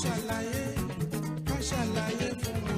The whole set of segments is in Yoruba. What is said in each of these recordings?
Ṣàlàyé, ká ṣàlàyé fún wọn.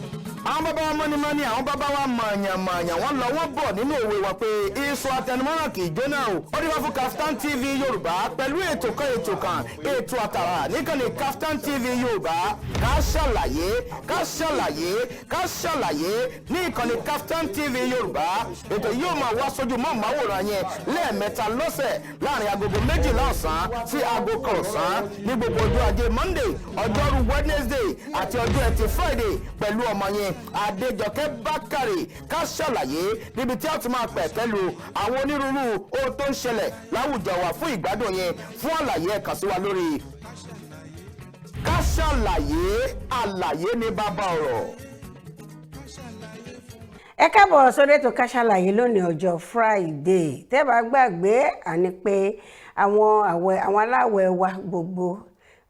Àwọn bàbá wa mọ́nímọ́ní, àwọn bàbá wa mọ̀ọ̀yàn mọ̀ọ̀yàn, wọ́n lọ, wọ́n bọ̀ nínú òwe wa pé iṣu atẹnumọ́ràn kì í jóná o. Ó dé wá fún Kaftan TV Yorùbá pẹ̀lú ètò kan, ètò kan, ètò àtàrà níkànnì Kaftan TV Yorùbá, Ká Ṣàlàyé, Ká Ṣàlàyé, Ká Ṣàlàyé ní ìkànnì Kaftan TV Yorùbá. Ètò yóò máa wá sójú mọ́ màwòrán yẹn lẹ́ẹ̀mẹ́ta lọ́sẹ̀, láàrin agogo 12 ọ̀sán sí aago 1 ọ̀sán, ní gbogbo ọjọ́ ajé Monday, ọjọ́rú Wednesday àti ọjọ́ ẹtì Friday, pẹ̀lú ọmọ yẹn Adéjọkẹ́ Bákàrè. Ká Ṣàlàyé, níbi tí a ti máa pẹ̀ pẹ̀lú àwọn onírúurú ohun tó ń ṣẹlẹ̀ láwùjọ wa fún ìgbádùn yẹn. Fún àlàyé, ẹ kàn sí wa lórí Ká Ṣàlàyé. Àlàyé ní bàbá ọ̀rọ̀. Ẹ káàbọ̀ sórí ètò Ká Ṣàlàyé lónìí, ọjọ́ Friday. Tẹ́ bá gbàgbé, àní pé àwọn àwẹ̀, àwọn aláwẹ̀ wa gbogbo,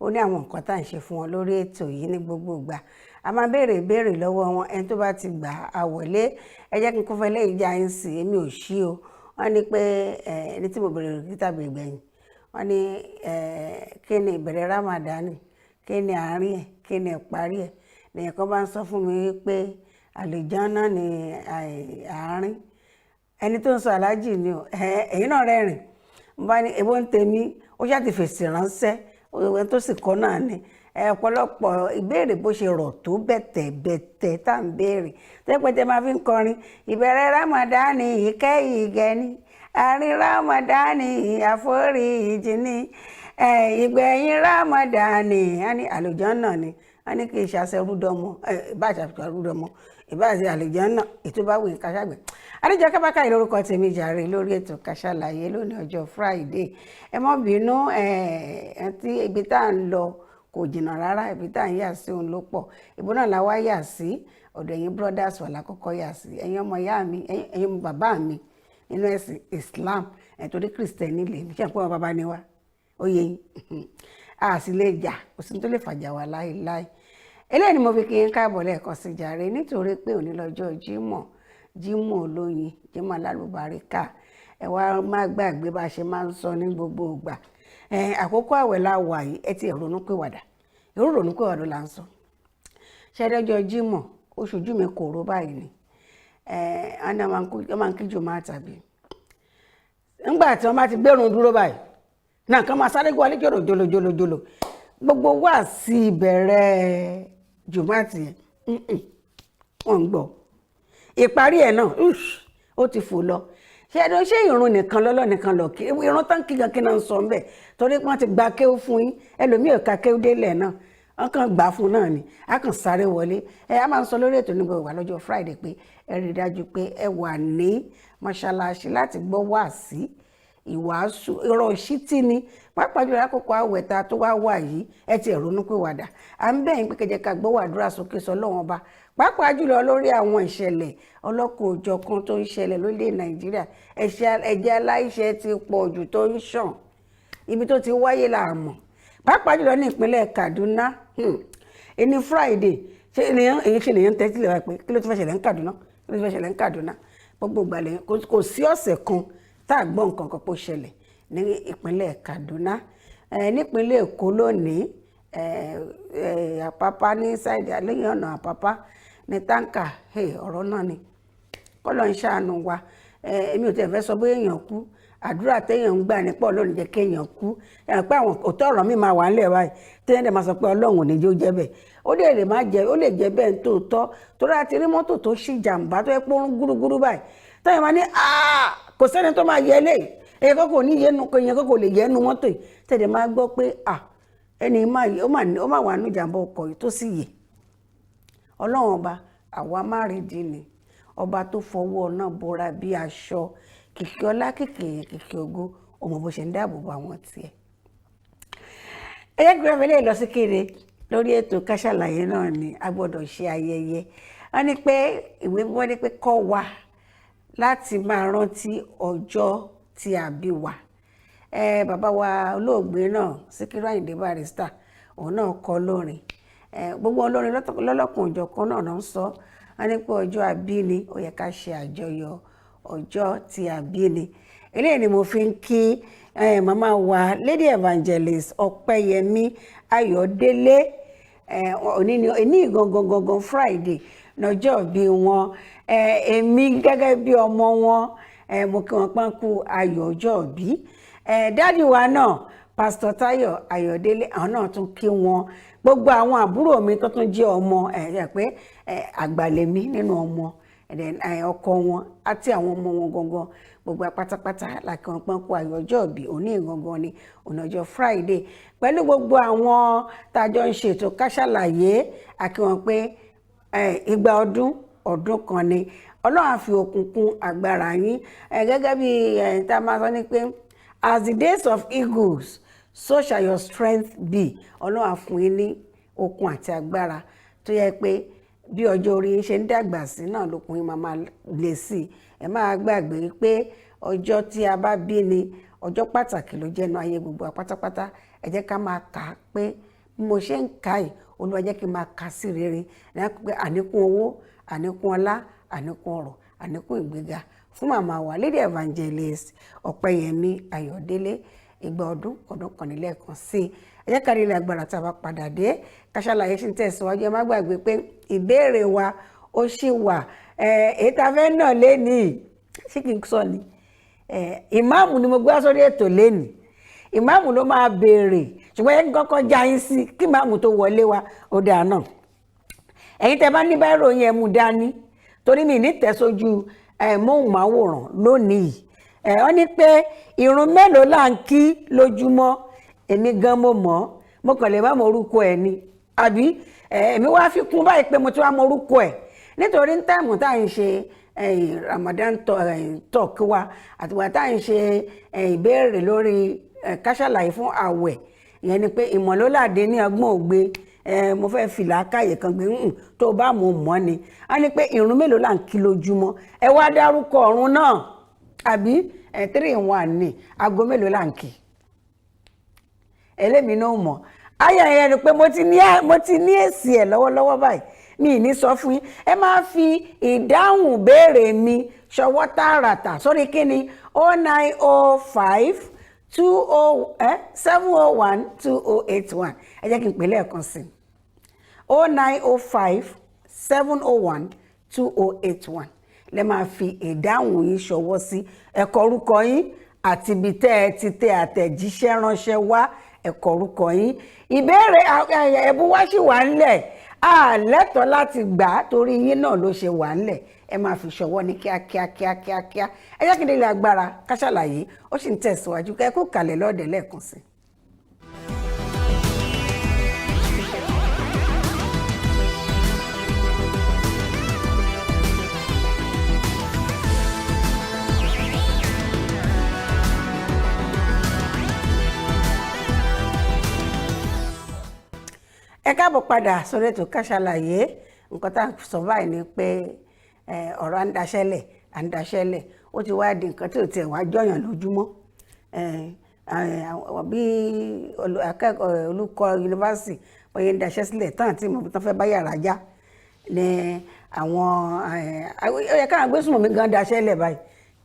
ó ní àwọn nǹkan tá à ń ṣe fún wọn lórí ètò yìí ní gbogbo ìgbà. A máa béèrè ìbéèrè lọ́wọ́ wọn. Ẹni tó bá ti gbà á wọlé. Ẹ jẹ́ kí n kó fẹ́ lẹ́yìn já yín sí. Èmi ò ṣí o. Wọ́n ní pé ẹni tí mo béèrè kíta béèrè gbẹ̀yìn, wọ́n ní kí ni ìbẹ̀rẹ̀ Ramadani, kí ni àárín ẹ̀, kí ni ìparí ẹ̀? Lèyìn kan bá ń sọ fún mi pé àlùjánnà ní àárín. Ẹni tó ń sọ, aláàjì ni o. Ẹ̀yin náà rẹ́rìn. Mo bá ní èwo ń tèmi, ó ṣáà ti fèsì ránṣẹ́. Ẹni tó sì kọ́ náà ni ọ̀pọ̀lọpọ̀ ìbéèrè bó ṣe rọ̀ tó bẹ̀tẹ̀ bẹ̀tẹ̀ tá à ń béèrè tẹ́pẹ́tẹ́ máa fi ń kọrin: ìbẹ̀rẹ̀ Ramadani, ìkẹ́ ìgẹ̀ni; àárín Ramadani, àforíjì ni; ìgbẹ̀yìn Ramadani, á ní àlùjánnà ni. Á ní kì í ṣàṣẹrúdọmọ, ìbá ṣàṣẹrúdọmọ, ìbá ṣe àlùjánnà, ètò bá wù ká ṣàgbẹ̀. Adéjọkẹ́ Bákàrè lórúkọ tèmi jàre lórí ètò Ká Ṣàlàyé lónìí, ọjọ́ Friday. Ẹ má bínú ẹ tí ibi tá à ń lọ kò jìnnà rárá. Ibi tá à ń yà sí òun ló pọ̀. Ìbò náà la wá yà sí. Ọ̀dọ̀ ẹ̀yin brothers wà lákọ́kọ́ yà sí, ẹ̀yin ọmọ ìyá mi, ẹ̀yin bàbá mi nínú ẹ̀sìn Islam, ẹ̀ torí Kristẹni lèmi ṣe ń pẹ́ wọn, bàbá ni wá. Ó yẹ yín, a sì lè jà, kò sí tó lè fàjà wá láéláé. Eléyìí ni mo fi kí n káàbọ̀ lẹ́ẹ̀kan sí jàre, nítorí pé òní lọ́jọ́ Jímọ̀, Jímọ̀ olóyin, Jímọ̀ alálùbáríkà. Ẹ wá má gbàgbé bá a ṣe máa ń sọ ní gbogbo ìgbà. Àkókò àwẹ̀ la wà yìí. Ẹ ti ronú pìwàdà, irú ronú pìwàdà là ń sọ. Ṣẹ́dọ́jọ́ Jímọ̀, oṣù ojú mi kò ró báyìí ni ẹ máa ń kíjò máa tàbí nígbà tí wọ́n bá ti gbérun dúró báyìí náà, kàn máa sáré wọlé jòlò jòlò jòlò jòlò. Gbogbo wá sí ìbẹ̀rẹ̀ jùmọ̀tì yẹn, wọ́n ń gbọ́. Ìparí ẹ̀ náà, ó ti fò lọ. Ṣé ẹni ṣé ìrun nìkan lọ́lọ́ nìkan lọ kí irun tán kí gan, kí náà ń sọ ńbẹ̀? Torí wọ́n ti gba kéwú fún yín. Ẹlòmíì ò ka kéwú délẹ̀ náà, wọ́n kàn gbà fún náà ni, a kàn sáré wọlé. Ẹ a máa ń sọ lórí ètò ní gbogbo wà lọ́jọ́ Friday pé ẹ rí i dájú pé ẹ wà ní mọ́ṣáláṣí láti gbọ́ wáàsí, ìwàásù, ọ̀rọ̀ ìṣítí ni, pàápàá jùlọ lákòókò àwẹ̀ ta tó wá wà yìí. Ẹ ti ronú pé wàdà à ń bẹ̀yìn pé kẹjẹ ká gbọ́ wàdúrà sókè sọ lọ́wọ́n ọba, pàápàá jùlọ lórí àwọn ìṣẹ̀lẹ̀ ọlọ́kùn òjọ̀kan tó ń ṣẹlẹ̀ lórílẹ̀ Nàìjíríà. Ẹ̀jẹ̀ aláìṣẹ̀ ti pọ̀ jù tó ń ṣàn. Ibi tó ti wáyé là mọ̀, pàápàá jùlọ ní ìpínlẹ̀ Kaduna. Ẹni Friday, ṣé ènìyàn èyí ṣe lèyàn tẹ́tí lè wá pé kí ló ti fẹ́ ṣẹlẹ̀ ní Kaduna, kí ló ti fẹ́ ṣẹlẹ̀ ní Kaduna? Gbogbo ìgbàlẹ̀, kò sí ọ̀sẹ̀ kan tá a gbọ́ nǹkan kan pó ṣẹlẹ̀ ní ìpínlẹ̀ Kaduna. Nípínlẹ̀ Èkó lónìí, Àpápá ní side lẹ́yìn ọ̀nà Àpápá ní tanker. Ọ̀rọ̀ náà ni kọ́lọ́ ń ṣàánú wa. Èmi ò tẹ̀ fẹ́ sọ bóyá èèyàn kú. Àdúrà téèyàn ń gbà nípa Ọlọ́run jẹ́ kéèyàn kú. Ẹ̀ pé àwọn òótọ́ ọ̀rọ̀ mi máa wà ńlẹ̀ báyìí téèyàn dẹ̀ máa sọ pé Ọlọ́run ò ní jẹ́ ó jẹ́ bẹ́ẹ̀. Ó dẹ̀ lè má jẹ́, ó lè jẹ́ bẹ́ẹ̀ ní tòótọ́, torí a ti rí mọ́tò tó ṣì jàǹbá tó yẹ pé ó ń gúrúgúrú báyìí, téèyàn máa ní kò sẹ́ni tó máa yẹ eléyìí, èyàn kò ní yẹnu, èyàn kò lè yẹnu mọ́tò yìí. Tẹ̀lé máa gbọ́ pé ẹni ó máa wà nínú ìjàmbá ọkọ̀ yìí tó sì yè. Ọlọ́run ọba àwa márìndín ni ọba tó fọwọ́ náà bora bí aṣọ, kìkì ọlá, kìkì èèyàn, kìkì ògo, ọmọ bó ṣe ń dáàbò bo àwọn tiẹ̀. Ẹ jẹ́ kí wọ́n fi lè lọ sí kéde lórí ètò Ká Ṣàlàyé náà ni. A gbọ́dọ̀ ṣe ayẹyẹ. Wọ́n ní pé ìwé, wọ́n ní pé kọ́ wa láti máa rántí ọjọ́ tí a bí wa. Ẹ bàbá wa olóògbé náà, Síkírù Àyìndé Barrister, òun náà kọ lórin. Ẹ gbogbo olórin lọ́lọ́kan òjọ̀kan náà ń sọ. Wọ́n ní pé ọjọ́ àbíni, ó yẹ ká ṣe àjọyọ̀ ọjọ́ tí a bí ni. Eléyìí ni mo fi ń kí màmá wa, Lady Evangelist Ọpẹ́yẹmí Ayọ̀délé. Òní ni òní gangan gangan Friday lọ́jọ́ ìbí wọn. Èmi gẹ́gẹ́ bí ọmọ wọn, mo kí wọn pọ́n kú ayọ̀ ọjọ́ ìbí. Daddy wa náà, Pásítọ̀ Táyọ̀ Ayọ̀délé, àwọn náà tún kí wọn. Gbogbo àwọn àbúrò mi tó tún jẹ́ ọmọ ẹ pé àgbàlẹ̀mí nínú ọmọ, ọkọ wọn àti àwọn ọmọ wọn gangan, gbogbo pátápátá la kí wọn pọ́n kú ayọ̀ ọjọ́ ìbí. Òní gangan ni òní ọjọ́ Friday. Pẹ̀lú gbogbo àwọn tájọ ń ṣètò Ká Sálàyé, a kí wọn pé igba ọdún ọdún kan ni. Ọlọ́run á fi okun kún agbára yín. Gẹ́gẹ́ bí tá a máa sọ ní pé, "As the days of eagles, so shall your strength be." Ọlọ́run á fún yín ní okun àti agbára tó yẹ pé bí ọjọ́ orí yín ṣe ń dàgbà sí náà lókun yín máa máa le sí i. Ẹ máa gbàgbé pé ọjọ́ tí a bá bí ni ọjọ́ pàtàkì ló jẹ́ nu ayé gbogbo wa pátápátá. Ẹ jẹ́ ká máa kà á pé bí mo ṣe ń kà yìí, Olúwa jẹ́ kí n máa kà sí rere ní pé àníkún owó, àníkún ọlá, àníkún ọrọ̀, àníkún ìgbéga fún màmá wa, Lady Evangelist Ọ̀pẹ́yẹmí Ayọ̀délé. Ìgbà ọdún ọdún kan nílẹ̀kan sí i. Ẹ jẹ́ ká rí ilẹ̀ agbára. Tá a bá padà dé, Ká Sálàyé ṣì ń tẹ̀síwájú. Ẹ má gbàgbé pé ìbéèrè wa ó ṣì wà. Èyí tá a fẹ́ náà lénìí, ṣé kí n sọ ni? Ìmáàmù ni mo gbé wá sórí ètò lénìí. Ìmáàmù ló máa béèrè, ṣùgbọ́n ẹ kọ́kọ́ já yín sí kí ìmáàmù tó wọlé wa. Ó dáa náà, ẹ̀yin tẹ́ bá ní báírò yẹn, mú dání, torí mi ní tẹ̀sójú móhùnmáwòrán lónìí. Ẹ̀ ọ́ ní pé ìrun mélòó là ń kí lójúmọ́? Èmi gan mo mọ̀, mo kàn lè má mọ orúkọ ẹ̀ ni, àbí èmi wá fi kún báyìí pé mo ti wá mọ orúkọ ẹ̀, nítorí ní time tá à ń ṣe Ramadan talk wa, àtìgbà tá à ń ṣe ìbéèrè lórí Ká Sálàyé fún àwẹ̀, ìyẹn ni pé ìmọ̀lólàdé ní ọgbọ́n ògbé. Mo fẹ́ fi làákàyè kan gbé tó bá mo mọ̀ ni. A ní pé ìrun mélòó là ń kí lójúmọ́? Ẹ wá dárúkọ ọ̀run náà, àbí 3 in 1 ní aago mélòó là ń kí? Ẹlẹ́mi náà mọ̀ ayọ̀ yẹn ni pé mo ti ní èsì ẹ̀ lọ́wọ́lọ́wọ́ báyìí. Mi ì ní sọ fún yín. Ẹ máa fi ìdáhùn béèrè mi ṣọwọ́ tààràtà sórí kíni? 0905 20 701 2081. Ẹ jẹ́ kí n pè lẹ́ẹ̀kan sí i: 0905 701 2081. Lẹ máa fi ìdáhùn yín ṣọwọ́ sí. Ẹ kọ orúkọ yín àti ibi tẹ́ ẹ ti tẹ àtẹ̀jíṣẹ́ ránṣẹ́ wá. Ẹ kọ orúkọ yín. Ìbéèrè, ẹ̀bùn wá sì wà ńlẹ̀, a lẹ́tọ̀ọ́ láti gbà á, torí yín náà ló ṣe wà ńlẹ̀. Ẹ máa fi ṣọwọ́ ní kíákíá kíákíá kíá. Ẹ jẹ́ kí n délé agbára. Ká Ṣàlàyé ó sì ń tẹ̀síwájú. Kẹ́ kú kalẹ̀ lọ́ọ̀dẹ̀ lẹ́ẹ̀kan sí i. Ẹ káàbọ̀ padà sórí ètò Ká Ṣàlàyé. Nǹkan tá à ń sọ báyìí ni pé ọ̀rọ̀ à ń daṣẹ́lẹ̀, à ń daṣẹ́lẹ̀, ó ti wá di nǹkan tí ò tiẹ̀ wá jọyàn lójúmọ́. Bí akẹ́kọ̀ọ́, olùkọ́ yunifásitì wọ́n yẹn ń daṣẹ́ sílẹ̀ tán àti ìmọ̀ tán fẹ́ bá yàrá já ní àwọn, ó yẹ káwọn agbésùnmọ̀mí gan daṣẹ́ lẹ̀ báyìí.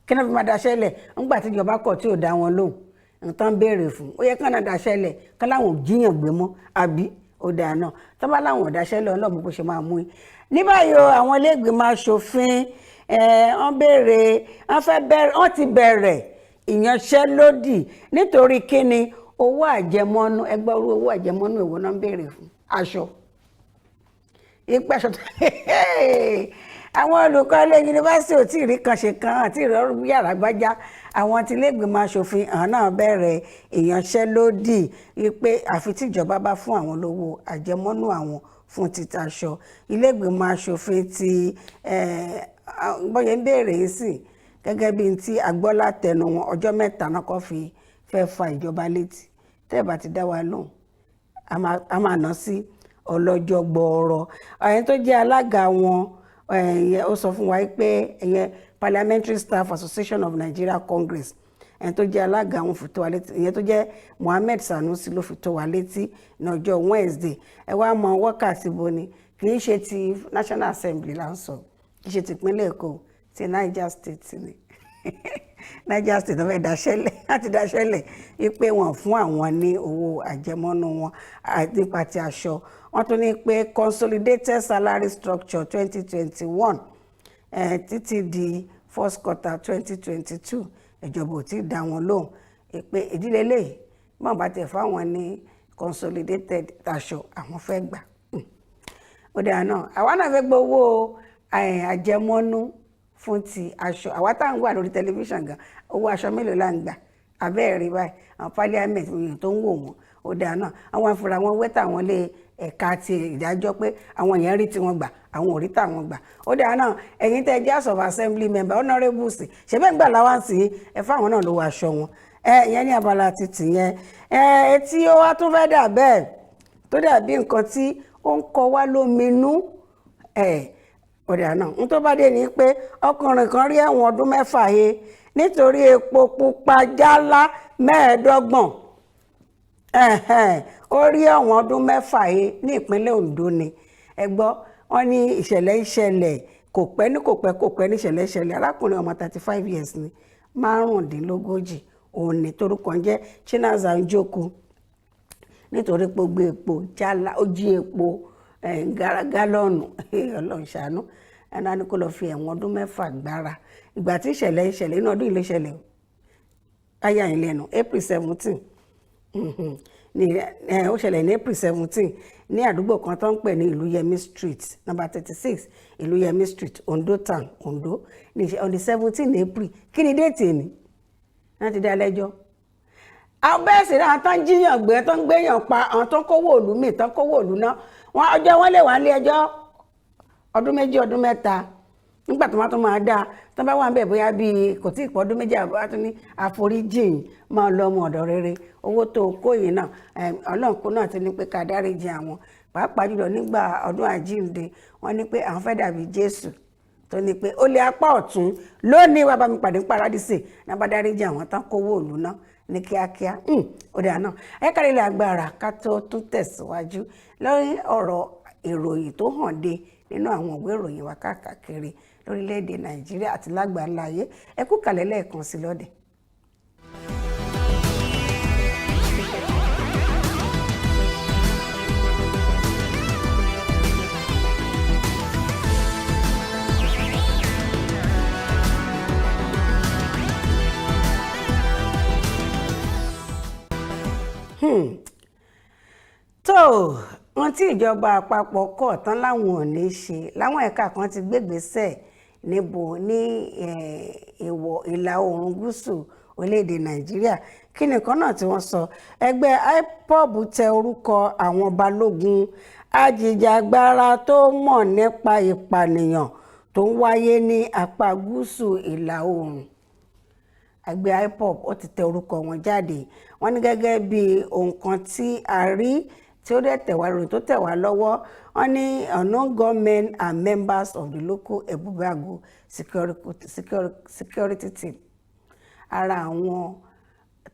Kí náà fi máa daṣẹ́ lẹ̀ ńgbà tí ìjọba kọ̀ tí ò dá wọn lóhùn nǹkan béèrè fún? Ó yẹ káwọn náà daṣẹ́ lẹ̀, kán láwọn ò jíyàn gbé mọ́, àbí? Ó dáa náà, tó bá láwọn ò daṣẹ́ lẹ̀, ọlọ́mọ bó ṣe máa mú yín. Ní báyìí o, àwọn iléègbìmọ̀ aṣòfin, wọ́n béèrè, wọ́n fẹ́ bẹ̀rẹ̀, wọ́n ti bẹ̀rẹ̀ ìyanṣẹ́lódì. Nítorí kíni? Owó àjẹmọ́nú. Ẹgbẹ́ orú owó àjẹmọ́nú èwo náà ń béèrè fún? Aṣọ ipa aṣọ àwọn olùkọ́ ilé yunifásitì ò tí ì rí kan ṣe kan àti ìrọ̀rùn yàrá gbájá. Àwọn tí iléègbìmọ̀ aṣòfin, àwọn náà bẹ̀rẹ̀ ìyanṣẹ́lódì wípé àfi tíjọba bá fún àwọn lówó àjẹmọ́nú àwọn fún títaṣọ. Iléègbìmọ̀ aṣòfin ti bọ́yẹ̀ ń béèrè yìí sí, gẹ́gẹ́ bí ti agbọ́lá tẹnu wọn, ọjọ́ 3 náà kọ́ fi fẹ́ fa ìjọba létí. Tẹ́ ẹ̀ bá ti dá wa lóhùn, a máa ná sí ọlọ́jọ́ gbọọrọ. Ẹni tó jẹ́ alága wọn, ó sọ fún wa pé ìyẹn Parliamentary Staff Association of Nigeria Congress, ẹni tó jẹ́ alága wọn fi tó wa létí, ìyẹn tó jẹ́ Mohammed Sanusi, ló fi tó wa létí ní ọjọ́ Wednesday. Ẹ wá mọ wákàtí bo ni. Kì í ṣe ti National Assembly là ń sọ, kì í ṣe ti ìpínlẹ̀ Èkó, ti Niger State ni. Niger State tó fẹ́ daṣẹ́lẹ̀ láti daṣẹ́lẹ̀ wípé wọ́n fún àwọn ní owó àjẹmọ́nú wọn nípa ti aṣọ. Wọ́n tún ní pé consolidated salary structure 2021 títí di first quarter 2022, ìjọba ò tí ì dá wọn lóhùn pé ìdílé lèyí bọ́n bá tẹ̀ fáwọn ní consolidated aṣọ àwọn fẹ́ gbà. Ó dáa náà, àwa náà fẹ́ gbọ́ owó àjẹmọ́nú fún ti aṣọ. Àwa tá à ń wà lórí tẹlifíṣàn gan, owó aṣọ mélòó là ń gbà? Abẹ́ẹ̀rí báyìí, àwọn parliament èèyàn tó ń wò wọ́n. Ó dáa náà, àwọn afurasí àwọn wẹ́tà wọn lé ẹ̀ka ti ìdájọ́ pé àwọn èèyàn rí tiwọn gbà, àwọn ò rí tàwọn gbà. Ó dáa náà, ẹ̀yin tẹ́ jẹ́ House of Assembly member, honourables, ṣẹ́bẹ̀ ń gbà láwáǹsì yín, ẹ fáwọn náà lówó aṣọ wọn. Ẹ ìyẹn ní abala títì yẹn. Ẹ tí ó wá tún fẹ́ dà bẹ́ẹ̀ tó dàbí nǹkan tí ó ń kọ wá lóminú ẹ̀. Ọ̀dà náà, n tó bá dé ni pé ọkùnrin kan rí ẹ̀wọ̀n ọdún 6 he nítorí epo pupa jálá 25. Ó rí ẹ̀wọ̀n ọdún 6 he ní ìpínlẹ̀ Ondo ni. Ẹ gbọ́, wọ́n ní ìṣẹ̀lẹ̀ ìṣẹ̀lẹ̀ kò pẹ́ ní kò pẹ́ kò pẹ́ ní ìṣẹ̀lẹ̀ ìṣẹ̀lẹ̀. Arákùnrin ọmọ 35 years ni, 35 òun ni, torúkọ ń jẹ́ Chinaza Njoku, nítorí pé ó gbé epo jálá, ó jí epo gálọ́ọ̀nù. Ọlọ́run ṣàánú ẹni á ní kó lọ fi ẹ̀wọ̀n ọdún 6 gbára. Ìgbà tí ìṣẹ̀lẹ̀ ìṣẹ̀lẹ̀ inú ọdún yìí ló ṣẹlẹ̀ o, ayé àyìn lẹ́nu April 17 ní ó ṣẹlẹ̀ ní April 17 ní àdúgbò kan tó ń pè ní Ìlúyẹmí Street, number 36 Ìlúyẹmí Street, Ondo Town, Ondo, ní on the 17 April. Kí ni date ni wọ́n ti dá lẹ́jọ́? Àwọn bẹ́ẹ̀ sì náà tó ń jíyàn gbé, tó ń gbéyàn pa, àwọn tó ń kówó òlú míì, tó ń kówó òlú náà, wọn ọjọ́ wọn lè wà nílé ẹjọ́ ọdún 2, ọdún 3. Nígbà tó máa tó máa dáa tó bá wà ń bẹ̀ bóyá bíi kò tí ì pọ̀ ọdún 2, àbúrò tó ní àforíjìn, máa lọ ọmọ ọ̀dọ̀ rere, owó tó kó yìí náà, Ọlọ́run kó náà ti ní pé ká dáríjì àwọn, pàápàá jùlọ nígbà ọdún àjíǹde. Wọ́n ní pé àwọn fẹ́ dàbí Jésù tó ní pé ó lé apá ọ̀tún lónìí, wàá bá mi pàdé ní paradísè náà, bá dáríjì àwọn tán kówó òlú náà ní kíákíá. Ó dáa náà, ẹ kárí ilé agbára ká tó tún tẹ̀síwájú lórí ọ̀rọ̀ ìròyìn tó hàn dé nínú àwọn ìwé ìròyìn wa káàkiri lórílẹ̀‐èdè Nàìjíríà àti lágbàńlá ayé. Ẹ kú kàlẹ́ lẹ́ẹ̀kan sí lọ́dẹ̀. Tó wọn tí ìjọba àpapọ̀ kọ̀ tán láwọn ò ní ṣe, láwọn ẹ̀ka kan ti gbégbèsè níbo ní ìwọ̀ ìlà oòrùn gúúsù orílẹ̀-èdè Nàìjíríà. Kí nìkan náà tí wọ́n sọ? Ẹgbẹ́ IPOB tẹ orúkọ àwọn balógun ajìjàgbara tó mọ̀ nípa ìpànìyàn tó ń wáyé ní apá gúúsù ìlà oòrùn. Ẹgbẹ́ IPOB ó ti tẹ orúkọ wọn jáde. Wọ́n ní gẹ́gẹ́ bí nǹkan tí a rí tí ó dẹ̀ tẹ̀ wá lórí, tó tẹ̀ wá lọ́wọ́, wọ́n ní unknown gunmen and members of the local Ebubeagu security team. Ara àwọn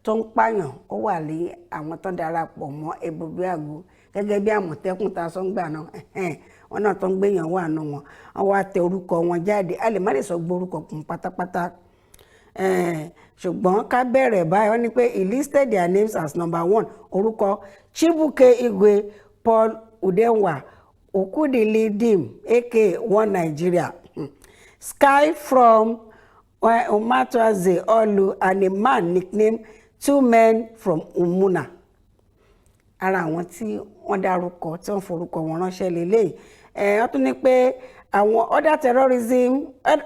tó ń pààyàn ó wà ní àwọn tó ń darapọ̀ mọ́ Ebubeagu gẹ́gẹ́ bí Àmọ̀tẹ́kùn tá a sọ ń gbà náà, wọn náà tó ń gbéyàn wà nù wọn. Wọ́n wá tẹ orúkọ wọn jáde. A lè má lè sọ gbórúkọ kún pátápátá, ṣùgbọ́n ká bẹ̀rẹ̀ báyìí. Wọ́n ní pé he listed their names as number one, orúkọ Chibuke Igwe, Paul Udenwa, Okudili Dim aka One Nigeria, Sky from Umatuaze Olu, and a man nicknamed Two Men from Umuna. Ara àwọn tí wọ́n dárúkọ, tí wọ́n forúkọ wọn ránṣẹ́ lélẹ́yìí. Wọ́n tún ní pé àwọn other terrorism,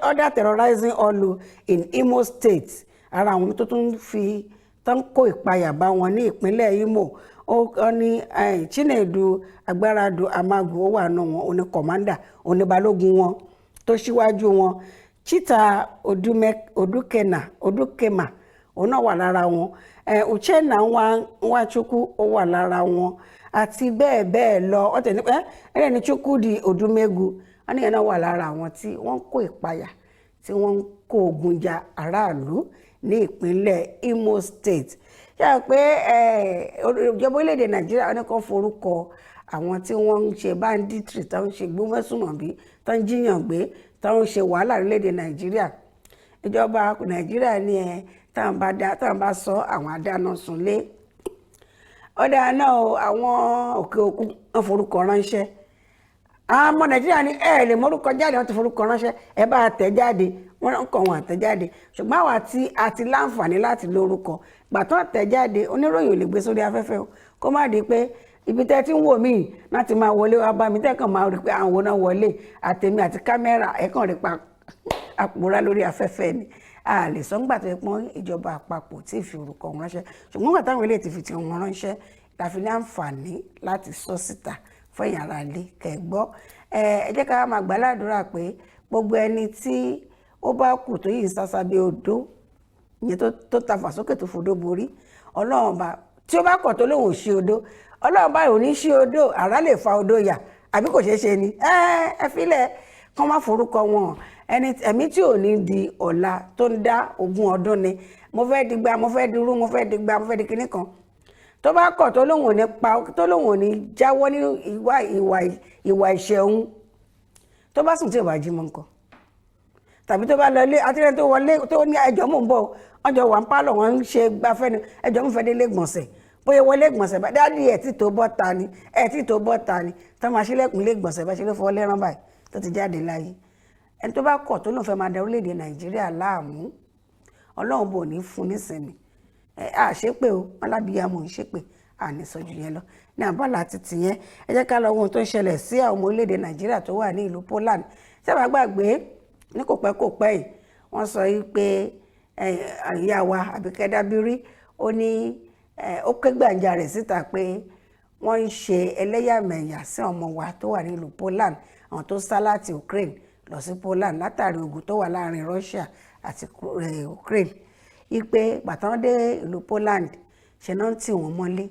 other terrorizing Olu in Imo State. Ara àwọn tó tún fi tó ń kó ìpayà bá wọn ní ìpínlẹ̀ Imo, ó ní Chinedu Agbáradu Amagu, ó wà nù wọn, oní kọ̀mándà, oní balógun wọn tó ṣíwájú wọn. Chita Odukena Odukema, òun náà wà lára wọn. Uchenna Nwachukwu, ó wà lára wọn, àti bẹ́ẹ̀ bẹ́ẹ̀ lọ. Wọ́n tẹ̀ ní ẹ ní Chukwudi Odumegu, wọ́n níyẹn náà wà lára àwọn tí wọ́n ń kó ìpayà, tí wọ́n ń kó ogun ja aráàlú ní ìpínlẹ̀ Imo State. Ṣé ẹ pé ìjọba orílẹ̀-èdè Nàìjíríà wọ́n ní kó forúkọ àwọn tí wọ́n ń ṣe banditry, tó ń ṣe gbómẹ́sùmọ̀bí, tó ń jíyàn gbé, tó ń ṣe wàhálà orílẹ̀-èdè Nàìjíríà? Ìjọba Nàìjíríà ní ẹ táwọn bá dá, táwọn bá sọ, àwọn adáná sunlé. Ọ̀dà náà o, àwọn òkè òkun wọn forúkọ ránṣẹ́. Àwọn ọmọ Nàìjíríà ní ẹ lè mórúkọ jáde, wọn ti forúkọ ránṣẹ́, ẹ bá tẹ̀ jáde. Wọn ń kọ wọn àtẹ̀jáde, ṣùgbọ́n àwa tí a ti láǹfààní láti lórúkọ gbàtàn àtẹ̀jáde, oníròyìn ò lè gbé sórí afẹ́fẹ́ o, kó má di pé ibi tẹ́ ti ń wò mí láti máa wọlé wá bá mi, tẹ́ kàn máa rí pé àwọn náà wọlé àtẹ̀mí àti kámẹ́rà, ẹ̀ kàn rí pa àpòrá lórí afẹ́fẹ́ ni. A lè sọ ńgbà tó yẹ pọ́n ìjọba àpapọ̀ tí ì fi orúkọ wọn ránṣẹ́, ṣùgbọ́n nígbà táwọn eléyìí ti fi ti wọn ránṣẹ́ la fi ní àǹfààní láti sọ síta fún ẹ̀yin ará ilé kẹ́ gbọ́. Ẹ jẹ́ ká máa gbàládùra pé gbogbo ẹni tí ó bá kù tó yìí ń sásá bí odó ìyẹn tó ta fàsókè tó fodó borí, Ọlọ́run bá tí ó bá kọ̀ tó lóun ò ṣe odó, Ọlọ́run bá ò ní ṣe odó, àrá lè fa odó yà àbí kò ṣeé ṣe ni. Ẹ filẹ̀ kán má forúkọ wọn. Ẹni ẹ̀mí tí ò ní di ọ̀la tó ń dá ogún ọdún ni mo fẹ́ digba, mo fẹ́ dirú, mo fẹ́ digba, mo fẹ́ di kinní kan, tó bá kọ̀ tó lóun ò ní pa, tó lóun ò ní jáwọ́ nínú ìwà ìṣẹ̀ òun, tó bá sùn tí ò bá jí mọ́ nǹkan, tàbí tó bá lọ ilé àtìrẹ́ tó wọlé tó ní ẹjọ́ mò ń bọ̀, ọjọ́ wà ń pálọ̀, wọ́n ń ṣe gbafẹ́ ni, ẹjọ́ mò ń fẹ́ délé gbọ̀nsẹ̀, bóyá wọlé gbọ̀nsẹ̀ bá dáàdi ẹ̀ tí tó bọ́ ta ni, ẹ̀ tí tó bọ́ ta ni, tó máa ṣílẹ̀kùn lé gbọ̀nsẹ̀ bá ṣe ló fọwọ́ lẹ́rán báyìí tó ti jáde láyé. Ẹni tó bá kọ̀ tó lóun fẹ́ máa da orílẹ̀-èdè Nàìjíríà láàmú, Ọlọ́run bò ní fún nísìnyí. Ẹ à ṣépè o, wọn lábíyamọ ń ṣépè, à ní sọ jù yẹn lọ ní àbọ̀là títì yẹn. Ẹ jẹ́ ká lọ wo ohun tó ń ṣẹlẹ̀ sí àwọn ọmọ orílẹ̀-èdè Nàìjíríà tó wà ní ìlú Poland. Tí a bá gbàgbé, ní kò pẹ́ kò pẹ́ yìí, wọ́n sọ yìí pé ìyá wa Àbíkẹ́ Dábírí, ó ní ó ké gbàǹjarè síta pé wọ́n ń ṣe ẹlẹ́yàmẹ̀yà sí ọmọ wa tó wà nílùú Poland, àwọn tó sá láti Ukraine lọ sí Poland látàrí ogun tó wà láàrin Russia àti Ukraine, ipe bàtàn dé ìlú Poland, ṣe náà ń tì wọ́n mọ́lé,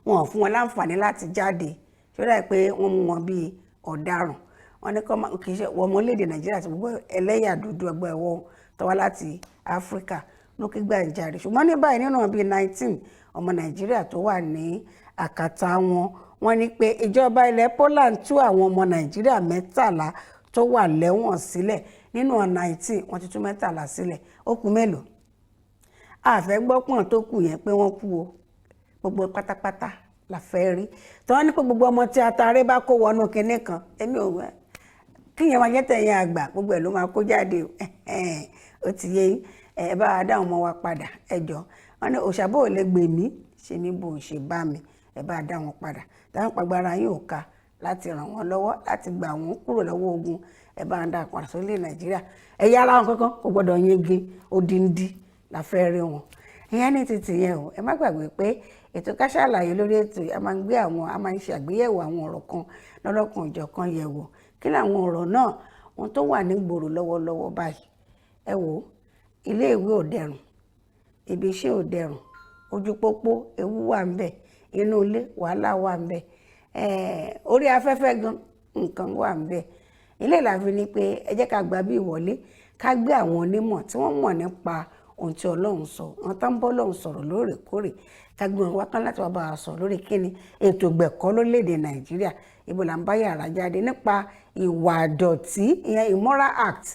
wọn ò fún wọn láǹfààní láti jáde, ṣó dà pé wọ́n mú wọn bíi ọ̀daràn. Wọ́n ní kọ́ kì í ṣe wọ́n ọmọ orílẹ̀-èdè Nàìjíríà àti gbogbo ẹlẹ́yà dúdú ẹgbẹ́ ẹ̀wọ̀n tó wá láti Áfíríkà ló ké gbàǹjarè. Ṣùgbọ́n ní báyìí, nínú bíi 19 ọmọ Nàìjíríà tó wà ní àkàtà wọn, wọ́n ní pé ìjọba ilẹ̀ Poland tú àwọn ọmọ Nàìjíríà 13 tó wà lẹ́wọ̀n sílẹ̀. Nínú 19, wọ́n ti tú 13 sílẹ̀, ó kù mélòó? Àfẹ́ gbọ́pọ̀n tó kù yẹn pé wọ́n kú o, gbogbo pátápátá la fẹ́ rí tí wọ́n ní pé gbogbo ọmọ tí atare bá kó wọnú kinní kan. Èmi ò wẹ́ kí yẹn máa jẹ́ tẹ̀yìn àgbà, gbogbo ẹ̀ ló máa kó jáde o. Ó ti yé yín. Ẹ bá wa dá ọmọ wa padà, ẹ jọ. Wọ́n ní òṣàbò ò lè gbè mí ṣe ní bò ṣe bá mi. Ẹ bá dá wọn padà, táwọn pàgbára yín ò ká láti ràn wọ́n lọ́wọ́ láti gbà wọ́n kúrò lọ́wọ́ ogun, ẹ bá ń dá padà sórílẹ̀ Nàìjíríà. Ẹ̀yà ara wọn kankan kò gbọ́dọ̀ yege, odindi la fẹ́ rí wọn. Ìyẹn ní títì yẹn o. Ẹ má gbàgbé pé ètò Ká Sálàyé lórí ètò yìí, a máa ń gbé àwọn, a máa ń ṣe àgbéyẹ̀wò àwọn ọ̀rọ̀ kan lọ́lọ́kan òjọ̀kan yẹ̀wò. Kí làwọn ọ̀rọ̀ náà? Ohun tó wà nígboro lọ́wọ́lọ́wọ́ báyìí, ẹ wò ó, ilé ìwé ò dẹrùn, ibi iṣẹ́ ò dẹrùn, ojú pópó ewu wà ń bẹ̀, inú ilé wàhálà wà ń bẹ̀, orí afẹ́fẹ́ gan nǹkan wà ń bẹ̀. Ilé ìlàfi ni pé ẹ jẹ́ ká gba bí ìwọlé, ká gbé àwọn onímọ̀ tí wọ́n mọ̀ nípa ohun tí Ọlọ́run sọ, àwọn tó ń bọ́ Ọlọ́run sọ̀rọ̀ lóòrèkóòrè, ká gbé wọn wá kán láti wá bá wa sọ̀rọ̀ lórí kíni ètò ìgbẹ̀kọ́ lórílẹ̀‐èdè Nàìjíríà, ibo là ń bá yàrá jáde nípa ìwà àdọ̀tí, ìyẹn immoral act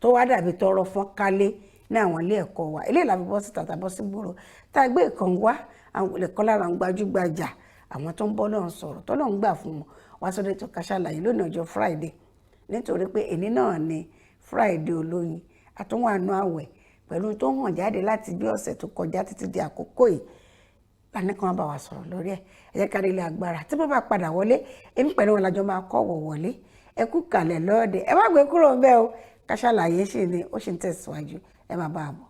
tó wá dàbí tọrọ fọ́n kálé ní àwọn ilé ẹ̀kọ́ wa. Ilé ìlàfi bọ́ síta tàbọ́ sí gbòòrò tá a gbé ìkan wá, àwọn ẹ̀kọ́ lára àwọn gbajúgbajà àwọn tó ń bọ́ Ọlọ́run sọ̀rọ̀ tọ́lọ́run gbà fún wọn wá sórí ètò Ká Sálàyé lónìí ọjọ́ Friday, nítorí pé èní náà ni Friday olóyin, àtúnwànú àwẹ̀ pẹ̀lú tó hàn jáde láti bí ọ̀sẹ̀ tó kọjá títí di àkókò yìí lánàá kan bá wa sọ̀rọ̀ lórí ẹ̀. Ẹ jẹ́ ká rí ilé agbára tí bó bá padà wọlé, èmi pẹ̀lú wọn lájọ máa kọ́ wọ̀ wọlé. Ẹ kú kalẹ̀ lọ́ọ̀dẹ̀, ẹ má gbé kúrò ń bẹ́ẹ̀ o. Ká Sálàyé ṣì ni ó sì ń tẹ̀síwájú, ẹ má bá a bọ̀.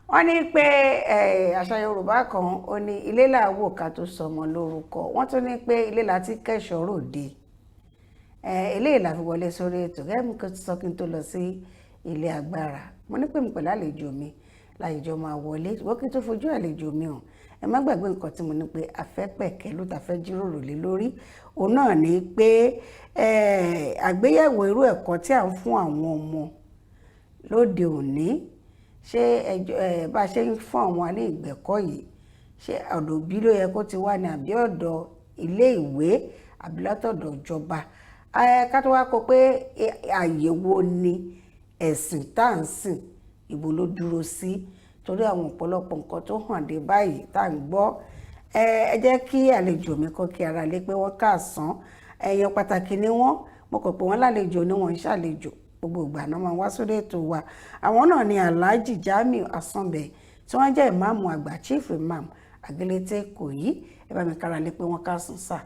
Wọ́n ní pé àṣà Yorùbá kan, ó ní ilé là wò ká tó sọmọ lórúkọ. Wọ́n tún ní pé ilé là ti kẹ́ṣọ̀ọ́ ròde. Eléyìí la fi wọlé sórí ètò. Gẹ́gẹ́ bí mo ti sọ kí n tó lọ sí ilé agbára, mo ní pé mi pẹ̀lú àlejò mi láyìíjọ máa wọlé, ṣùgbọ́n kí n tó fojú àlejò mi hàn, Ẹ má gbàgbé nǹkan tí mo ní pé a fẹ́ pẹ̀kẹ́ ló ta fẹ́ jíròrò lé lórí, òun náà ni pé àgbéyẹ̀wò irú ẹ̀kọ́ tí à ń fún àwọn ọmọ lóde òní. Ṣé ẹjọ́ bá a ṣe ń fún àwọn alẹ́ ìgbẹ̀kọ́ yìí, ṣé ọ̀dọ̀ òbí ló yẹ kó ti wá ní, àbí ọ̀dọ̀ ilé ìwé, àbí látọ̀dọ̀ ìjọba? Ká tó wá kó pé àyè wo ni ẹ̀sìn tá à ń sìn, ìbò ló dúró sí, torí àwọn ọ̀pọ̀lọpọ̀ nǹkan tó hàn dé báyìí tá à ń gbọ́. Ẹ jẹ́ kí àlejò mi kọ́ kí ara lé pé wọ́n káàsán. Èèyàn pàtàkì ni wọ́n. Mo kàn pé wọ́n lálejò ni, wọ́n ń ṣàlejò, gbogbo ìgbà náà máa wá sórí ètò wa. Àwọn náà ni Alhaji Jamiu Asanbẹ, tí wọ́n jẹ́ ìmáàmù àgbà, chief imam Àgẹ́lẹ́tẹ̀ Ìkòyí. Ẹ bá mi kára lé pé wọ́n káàsán sà.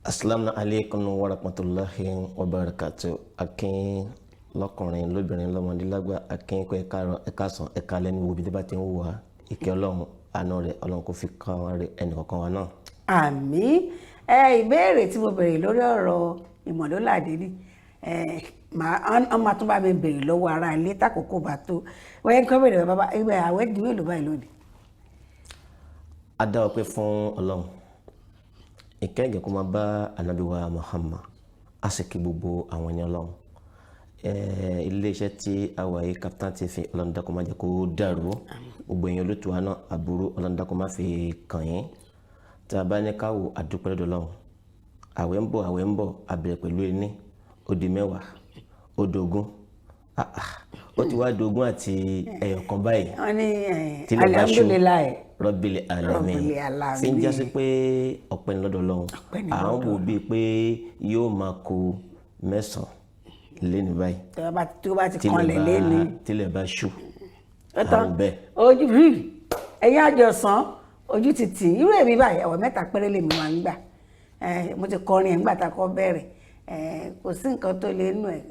Asalaamu aleykum wa rahmatulahi wa barakatu. Akin lọkùnrin, lóbìnrin, lọ́mọdé, lágbà, akin kó ẹ̀ka sàn, ẹ̀ka lẹ́nu wo ibi tí bá ti ń wà. Ìkẹ́ Ọlọ́run, àánú rẹ̀, Ọlọ́run kò fi kàn rẹ̀ ẹnì kọ̀ọ̀kan wa náà. Àmín. Ẹ ìbéèrè tí mo béèrè lórí ọ̀rọ̀ ìmọ̀lólàdé ni ẹ màá ọ́n máa tún bá mi béèrè lọ́wọ́ ara ilé tákòókò bá tó wọ́n yẹn kọ́ béèrè. Bàbá, ìgbà àwẹ̀ di mélòó báyìí lónìí? A dá ọpẹ́ fún Ọlọ́run. Ìkẹ́ ìgẹ̀ kó máa bá Ànábì wa Muhammad. A sì kí gbogbo àwọn ẹni Ọlọ́run. Iléeṣẹ́ tí a wà yìí, Kaftan TV, Ọlọ́run dákun má jẹ́ kó dàrú. Gbogbo èèyàn olótùú wa náà, àbúrò, Ọlọ́run dákun má fi kàn yín. Tí a bá ní ká wò, àdúpẹ́ lọ́dọ̀ Ọlọ́run. Àwẹ̀ ń bọ̀, àwẹ̀ ń bọ̀. A bẹ̀rẹ̀ pẹ̀lú ení, ó di 10, ó dogún. Ah, ah, ó ti wá dogún àti ẹyọ̀kan báyìí. Wọ́n ní Tílẹ̀ bá ṣú, alhamdulilayi. Rabbil alamin. Rabbil alamin. Tí ń jásí pé ọpẹ́ ní lọ́dọ̀ Ọlọ́run. Ọpẹ́ ní À ń lọ́dọ̀. Wò bíi pé yóò máa kù 9 lẹ́nu báyìí. Tó bá ti Tílẹ̀ kanlẹ̀ lẹ́ni. Tílẹ̀ bá ṣú, Ó tán. àrùn bẹ́ẹ̀. Ojú rí ẹ̀yin àjọsán, ojú ti tì í. Irú èmi báyìí, ẹ̀wọ̀ 3 péré lèmi máa ń gbà. Mo ti kọrin ẹ̀ ńgbà tá a kọ́ bẹ̀rẹ̀. Kò sí nǹkan tó lè nù ẹ̀.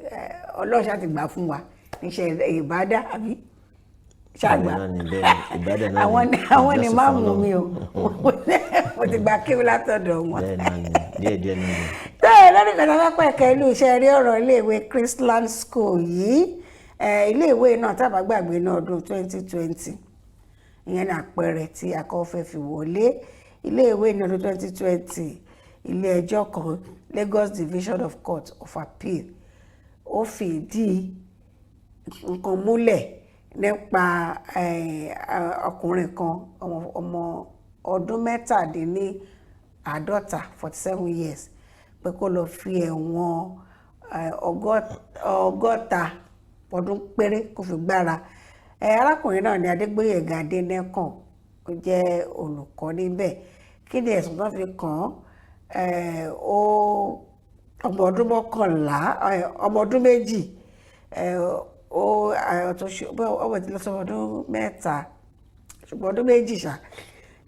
Ọlọ́run ṣáà ti gbà fún wa níṣẹ́ ìbádá, àbí ṣàgbà. Bẹ́ẹ̀ náà ni, bẹ́ẹ̀ ni, ìbádà náà Àwọn ni ni àwọn ni ìjọsìn má fún mú mi o, mo ti gba kéwú látọ̀dọ̀ wọn. Bẹ́ẹ̀ náà ni, díẹ̀ díẹ̀ náà ni. Bẹ́ẹ̀ lórí kan tá a fẹ́ pẹ̀kẹ́ ìlú iṣẹ́ rí ọ̀rọ̀ iléèwé Chrisland School yìí. Iléèwé náà, tá a bá gbàgbé, ní ọdún 2020, ìyẹn ní àpẹẹrẹ tí akọ́ fẹ́ fi wọlé iléèwé ní ọdún 2020, ilé ẹjọ́ kan, Lagos Division of Court of Appeal, ó fi ìdí nǹkan múlẹ̀ nípa ọkùnrin kan, ọmọ ọdún 47, 47 years, pé kó lọ fi ẹ̀wọ̀n 60 ọdún péré kó fi gbára. Arákùnrin náà ní Adégbóyèga Adénẹ́kàn, ó jẹ́ olùkọ́ níbẹ̀. Kí ni ẹ̀sùn tó fi kàn án? Ó ọmọ ọdún 11, ọmọ ọdún 2, ó tó ṣe ọmọ tí lọ sọ ọdún 3, ṣùgbọ́n ọdún 2 ṣá,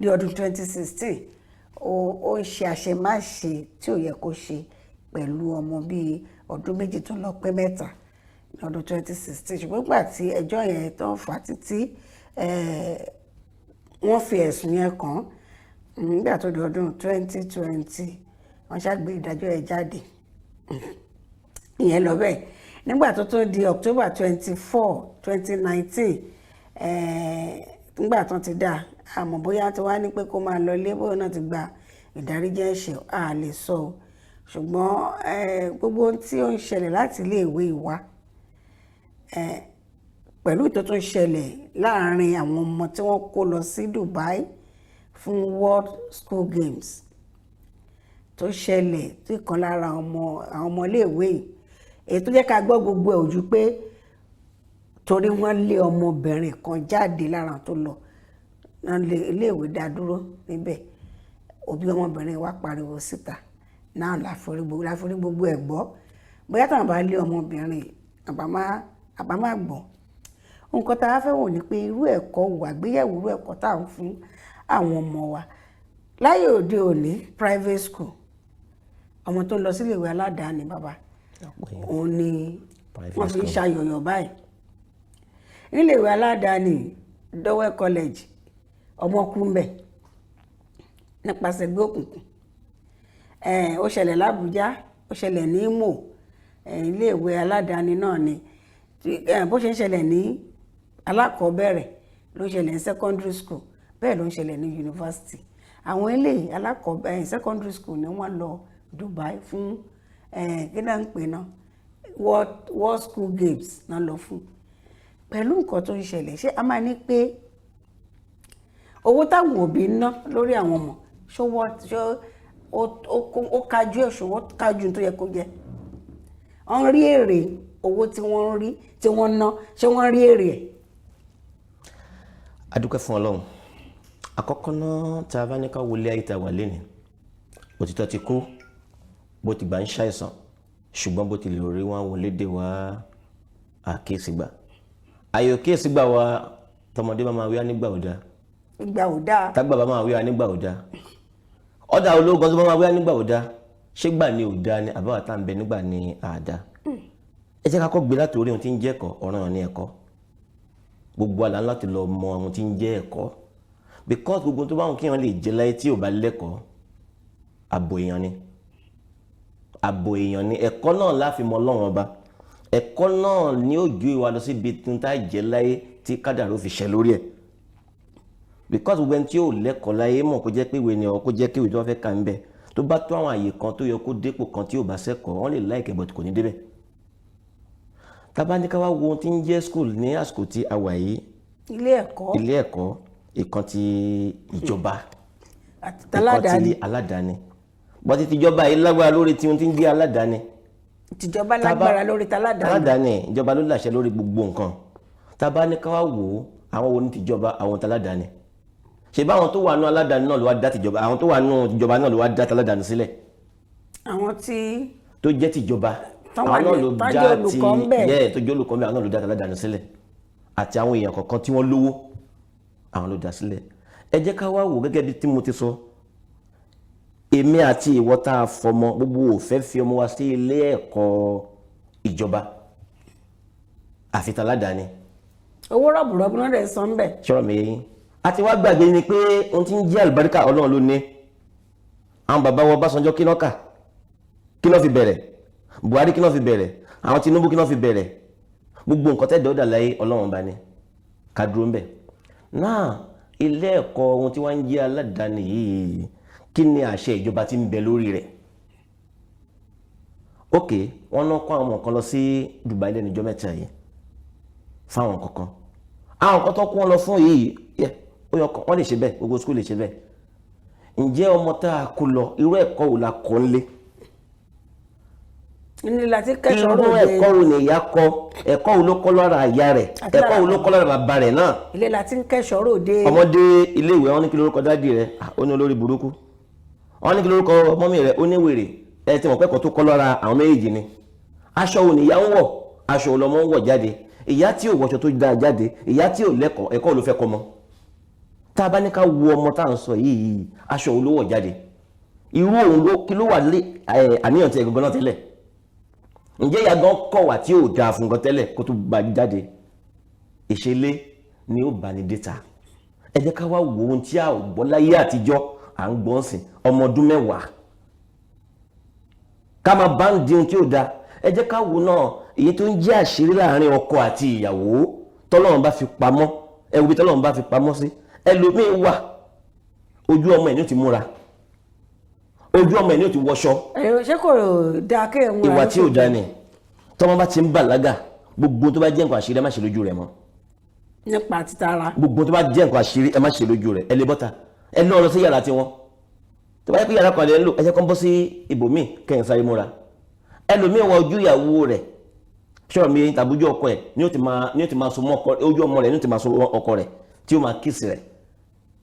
ní ọdún 2016, ó ń ṣe àṣemáṣe tí ò yẹ kó ṣe pẹ̀lú ọmọ bíi ọdún 2 tó lọ pé 3 ní ọdún 2016. Ṣùgbọ́n nígbà tí ẹjọ́ yẹn tó ń fà á títí, wọ́n fi ẹ̀sùn yẹn kàn án. Nígbà tó di ọdún 2020, wọ́n ṣàgbé ìdájọ́ ẹ̀ jáde. Ìyẹn lọ bẹ́ẹ̀. Nígbà tó tó di October 24, 2019, nígbà tó ti dá, àmọ́ bóyá tó wá ní pé kó máa lọ ilé, bóyá náà ti gba ìdáríjì ẹ̀ṣẹ̀, a lè sọ o. Ṣùgbọ́n gbogbo ohun tí ó ń ṣẹlẹ̀ láti ilé ìwé wa, pẹ̀lú tó tún ṣẹlẹ̀ láàárín àwọn ọmọ tí wọ́n kó lọ sí Dubai fún World School Games, tó ṣẹlẹ̀ tí kan lára ọmọ àwọn ọmọ iléèwé yìí, èyí tó jẹ́ ká gbọ́ gbogbo ẹ̀ ojú pé torí wọ́n lé ọmọbìnrin kan jáde lára tó lọ náà, lé iléèwé dá dúró níbẹ̀. Òbí ọmọbìnrin wa pariwo síta náà, láforí gbogbo ẹ̀ gbọ́. Bóyá táwọn bá lé ọmọbìnrin, àbá má gbọ́. Nǹkan tá a fẹ́ wò ni pé irú ẹ̀kọ́ wo, àgbéyẹ̀wò irú ẹ̀kọ́ tá à ń fún àwọn ọmọ wa láyé òde òní. Private school, ọmọ tó ń lọ sílé ìwé aládàáni, bàbá, òun ni wọ́n fi ń ṣàyọ̀yọ̀ báyìí. Nílé ìwé aládàáni Dowen College, ọmọ kú ń bẹ̀ nípasẹ̀ ẹgbẹ́ òkùnkùn. Ó ṣẹlẹ̀ l'Ábùjá, ó ṣẹlẹ̀ ní Imo, ilé ìwé aládàáni náà ni. Bó ṣe ń ṣẹlẹ̀ ní alákọ̀ọ́bẹ̀rẹ̀ ló ṣẹlẹ̀ ní secondary school. Bẹ́ẹ̀ ló ń ṣẹlẹ̀ ní yunifásitì. Àwọn eléyìí, alákọ̀ọ́ secondary school ni wọ́n lọ Dubai fún. Kí náà ń pè náà, World School Games náà lọ fún. Pẹ̀lú nǹkan tó ń ṣẹlẹ̀, ṣé a máa ní pé owó táwọn òbí ń ná lórí àwọn ọmọ, ṣó wọ́, ṣó ó kájú òṣùwọ̀n, kájú tó yẹ kó jẹ́? Wọ́n rí èrè owó tí wọ́n ń rí, tí wọ́n ná, ṣé wọ́n rí èrè ẹ̀? A dúpẹ́ fún Ọlọ́run. Àkọ́kọ́ náà, tá a bá ní ká wọlé ayé tá a wà lénìí, òtítọ́ ti kú, bó ti gbà ń ṣàìsàn, ṣùgbọ́n bó ti lè rí wọn wọlé dé wá àkíyèsí gbà, àyè òkíyèsí gbà wá. Tọmọdé bá máa wíwá nígbà ò dáa, ìgbà ò dáa, tágbà bá máa wíwá nígbà ò dáa, ọ̀dà ológun tó bá máa wíwá nígbà ò dáa, ṣé gbà ni ò dáa ni àbáwá tá à ń bẹ nígbà ni àdá? Ẹ jẹ́ ká kọ́ gbé láti orí ohun tí ń jẹ́ ẹ̀kọ́. Ọ̀ràn ní ẹ̀kọ́, gbogbo àlá láti lọ mọ ohun tí ń jẹ́ ẹ̀kọ́, because gbogbo tó bá wọn kí wọn lè jẹ láyé tí ò bá lẹ́kọ̀ọ́, àbò èèyàn ni, àbò èèyàn ni. Ẹ̀kọ́ náà la fi mọ Ọlọ́run Ọba. Ẹ̀kọ́ náà ni ó ju ìwà lọ síbi tí ń tá jẹ láyé tí kádàrá ó fi ṣẹ lórí ẹ̀, because gbogbo ẹni tí ò lẹ́kọ̀ọ́ láyé mọ̀, kó jẹ́ pé ìwé ni ọ, kó jẹ́ kéwì tó wọ́n fẹ́ kà ń bẹ̀, tó bá tó àwọn àyè kan tó yẹ kó dépò kan, tí ò bá sẹ́kọ̀ọ́, wọ́n lè láìkẹ́, but kò ní débẹ̀. Tá bá ní ká wá wo ohun tí ń jẹ́ school ní àsìkò tí a wà yìí, ilé ẹ̀kọ́, ilé ẹ̀kọ́, ìkan ti ìjọba, àti ìkan taládàáni, ti aládàáni, bọ́tí tìjọba yìí lágbára lórí tí ohun tí ń jẹ́ aládàáni. Tìjọba lágbára lórí taládàáni. Aládàáni, ìjọba ló láṣẹ lórí gbogbo nǹkan. Tá bá ní ká wá wò ó, àwọn wo ní tìjọba, àwọn taládàáni? Ṣe báwọn tó wà nù aládàáni náà ló wá dá tìjọba, àwọn tó wà nù tìjọba náà ló wá dá taládàáni sílẹ̀? Àwọn tí tó jẹ́ tìjọba, Tán wà àwọn náà ló tán dá jẹ́ ti olùkọ́ ńbẹ̀. Yẹ́ tó jẹ́ olùkọ́ ńbẹ̀, àwọn náà ló dá taládàáni sílẹ̀, àti àwọn èèyàn kọ̀ọ̀kan tí wọ́n lówó, àwọn ló dá sílẹ̀. Ẹ jẹ́ ká wá wò, gẹ́gẹ́ bí tí mo ti sọ, èmi àti ìwọ tá a fọmọ, gbogbo ò fẹ́ fi ọmọ wa sí ilé ẹ̀kọ́ ìjọba àfi taládàáni. Owó rọ̀bùrọ̀bù náà rẹ̀ san bẹ̀. Ṣọ́rọ̀ mi yé yín? Àti wá gbàgbé ni pé ohun tí ń jẹ́ àlùbáríkà, Ọlọ́run ló ní. Àwọn bàbá wọn Ọbásanjọ́, kí náà kà, kí náà fi bẹ̀rẹ̀? Buhari, kí náà fi bẹ̀rẹ̀? Àwọn Tinubu, kí náà fi bẹ̀rẹ̀? Gbogbo nǹkan tẹ́lẹ̀ dọ́dà láyé, Ọlọ́run bá ní ká dúró ń bẹ̀ náà. Ilé ẹ̀kọ́ ohun tí wọ́n ń jẹ́ aládàáni yìí, kí ni àṣẹ ìjọba tí ń bẹ lórí rẹ̀? Ok, wọ́n náà kó àwọn kan lọ sí Dubai lẹ́nu ọjọ́ 3 yìí fáwọn kankan. Àwọn kan tó kó wọn lọ fún yìí yẹ, ó yọ wọ́n lè ṣe bẹ́ẹ̀, gbogbo school lè ṣe bẹ́ẹ̀. Ǹjẹ́ ọmọ tá a kó lọ, irú ẹ̀kọ́ wo la kọ́ ń lé? Ní láti kẹsàn-án Irú ròde. ẹ̀kọ́ wo ni ìyá kọ́? Ẹ̀kọ́ wo ló kọ́ lára ìyá rẹ̀? Àti Ẹ̀kọ́ lára wo ló kọ́ lára bàbá rẹ̀ náà? Ilé láti ń kẹsàn-án ròde. Ọmọdé iléèwé, wọn ní kí lórúkọ daddy rẹ̀? Ah, ó ní olórí burúkú. Wọn ní kí lórúkọ mummy rẹ̀? Ó ní wèrè. Ẹ ti mọ̀ pẹ́kọ̀ọ́ tó kọ́ lára àwọn méjèèjì ni. Aṣọ wo ni ìyá ń wọ̀? Aṣọ wo lọmọ ń wọ̀ jáde? Ìyá tí ò wọṣọ tó dáa jáde, ìyá tí ò lẹ́kọ̀ọ́, ẹ̀kọ́ wo ló fẹ́ kọ́ mọ́? Tá a bá ní ká wo ọmọ tá à ń sọ yìí, aṣọ wo ló wọ̀ jáde? Irú òun ló kí ló wà lé àníyàn tí ẹ gangan náà tẹ́lẹ̀? Ǹjẹ́ ìyá gan kọ̀ wá tí ò dáa fún gan tẹ́lẹ̀ kó tó gba jáde? Ìṣẹ̀lẹ̀ ni ó bá ní déta. Ẹ jẹ́ ká wá wo ohun tí a ò gbọ́ láyé àtijọ́, à ń gbọ́n sìn. Ọmọ ọdún 10, ká máa bá ń di ohun tí ò dáa. Ẹ jẹ́ ká wo náà, èyí tó ń jẹ́ àṣírí láàrin ọkọ àti ìyàwó tọ́lọ́run bá fi pamọ́. Ẹ wo bí tọ́lọ́run bá fi pamọ́ sí. Ẹlòmíín wà, ojú ọmọ ẹ̀ ní ó ti múra, ojú ọmọ ẹ̀ ní ó ti wọṣọ. Ẹ ṣé kò dáa kéèyàn múra? Ìwà tí ò dáa ni. Tọ́mọ bá ti ń bàlágà, gbogbo tó bá jẹ́ nǹkan àṣírí, ẹ má ṣe lójú rẹ̀ mọ́. Nípa títara. Gbogbo tó bá jẹ́ nǹkan àṣírí, ẹ má ṣe lójú rẹ̀. Ẹ lè bọ́ta, ẹ lọ́ lọ sí yàrá tiwọn. Tó bá yẹ pé yàrá kan lè ń lò, ẹ jẹ́ kó ń bọ́ sí ibòmíì kẹ́yìn sáré múra. Ẹlòmíì wọ ojú ìyàwó rẹ̀, ṣọ́ọ̀ mi, tàbí ojú ọkọ ẹ̀ ní ó ti máa so mọ́ ọkọ, ojú ọmọ rẹ̀ ní ó ti máa so mọ́ ọkọ rẹ̀ tí ó máa kiss rẹ̀.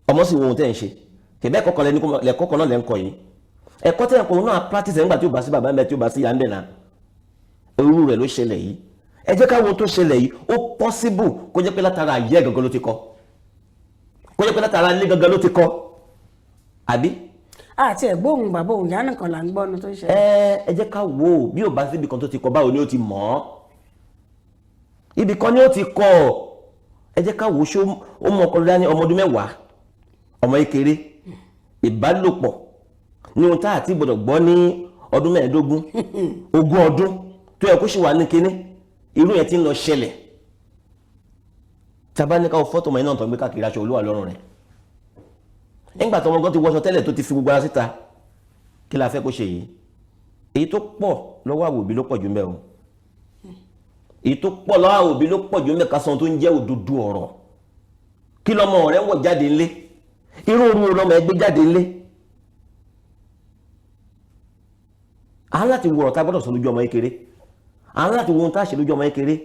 Ọmọ sì wo ohun tẹ́ ń ṣe kẹ̀bẹ́. Ẹ̀kọ́ kan lẹ́ni, lẹ́kọ́ kan náà lẹ́ ń kọ́ yìí. Ẹ̀kọ́ tẹ́ ń kọ́ náà, practice ẹ̀ nígbà tí ó bá sí bàbá ń bẹ, tí ó bá sí ìyá ń bẹ náà, irú rẹ̀ ló ṣẹlẹ̀ yìí. Ẹ jẹ́ ká wo ohun tó ṣẹlẹ̀ yìí. Ó possible kó jẹ́ pé látara ayé gangan ló ti kọ́, kó jẹ́ pé látara ilé gangan ló ti kọ́, àbí? Àti ẹ̀gbóhùn bàbá òun, ìyá nìkan là ń gbọ́nu tó ń ṣẹlẹ̀. Ẹ jẹ́ ká wò ó, bí ò bá síbi kan tó ti kọ́, báwo ni ó ti mọ̀ ọ́? Ibì kan ni ó ti kọ́ ọ. Ẹ jẹ́ ká wò ó, ṣé ó mọ ọkọ dání? Ọmọ ọdún 10, ọmọ kékeré, ìbálòpọ̀ ní ohun tá àti gbọ́dọ̀ gbọ́ ní ọdún 15, 20 ọdún tó yẹ kó ṣì wà ní kinní, irú yẹn ti ń lọ ṣẹlẹ̀. Tàbá ní ká wo fọ́tò ọmọ yẹn náà tó ń gbé káàkiri, aṣọ olúwa lọ́rùn rẹ̀. Nígbà tó ọmọ gan ti wọṣọ tẹ́lẹ̀ tó ti fi gbogbo ara síta, kí la fẹ́ kó ṣe yìí? Èyí tó pọ̀ lọ́wọ́ àwọn òbí ló pọ̀ jù mẹ́ o. Èyí tó pọ̀ lọ́wọ́ àwọn òbí ló pọ̀ jù mẹ́. Ká sọ ohun tó ń jẹ́ òdodo ọ̀rọ̀. Kí lọ́mọ rẹ̀ ń wọ̀ jáde ńlé? Irú oru wo lọ́mọ ẹ gbé jáde ńlé? À ń láti wo ọ̀rọ̀ tá a gbọ́dọ̀ sọ lójú ọmọ kékeré, à ń láti wo ohun tá a ṣe lójú ọmọ kékeré.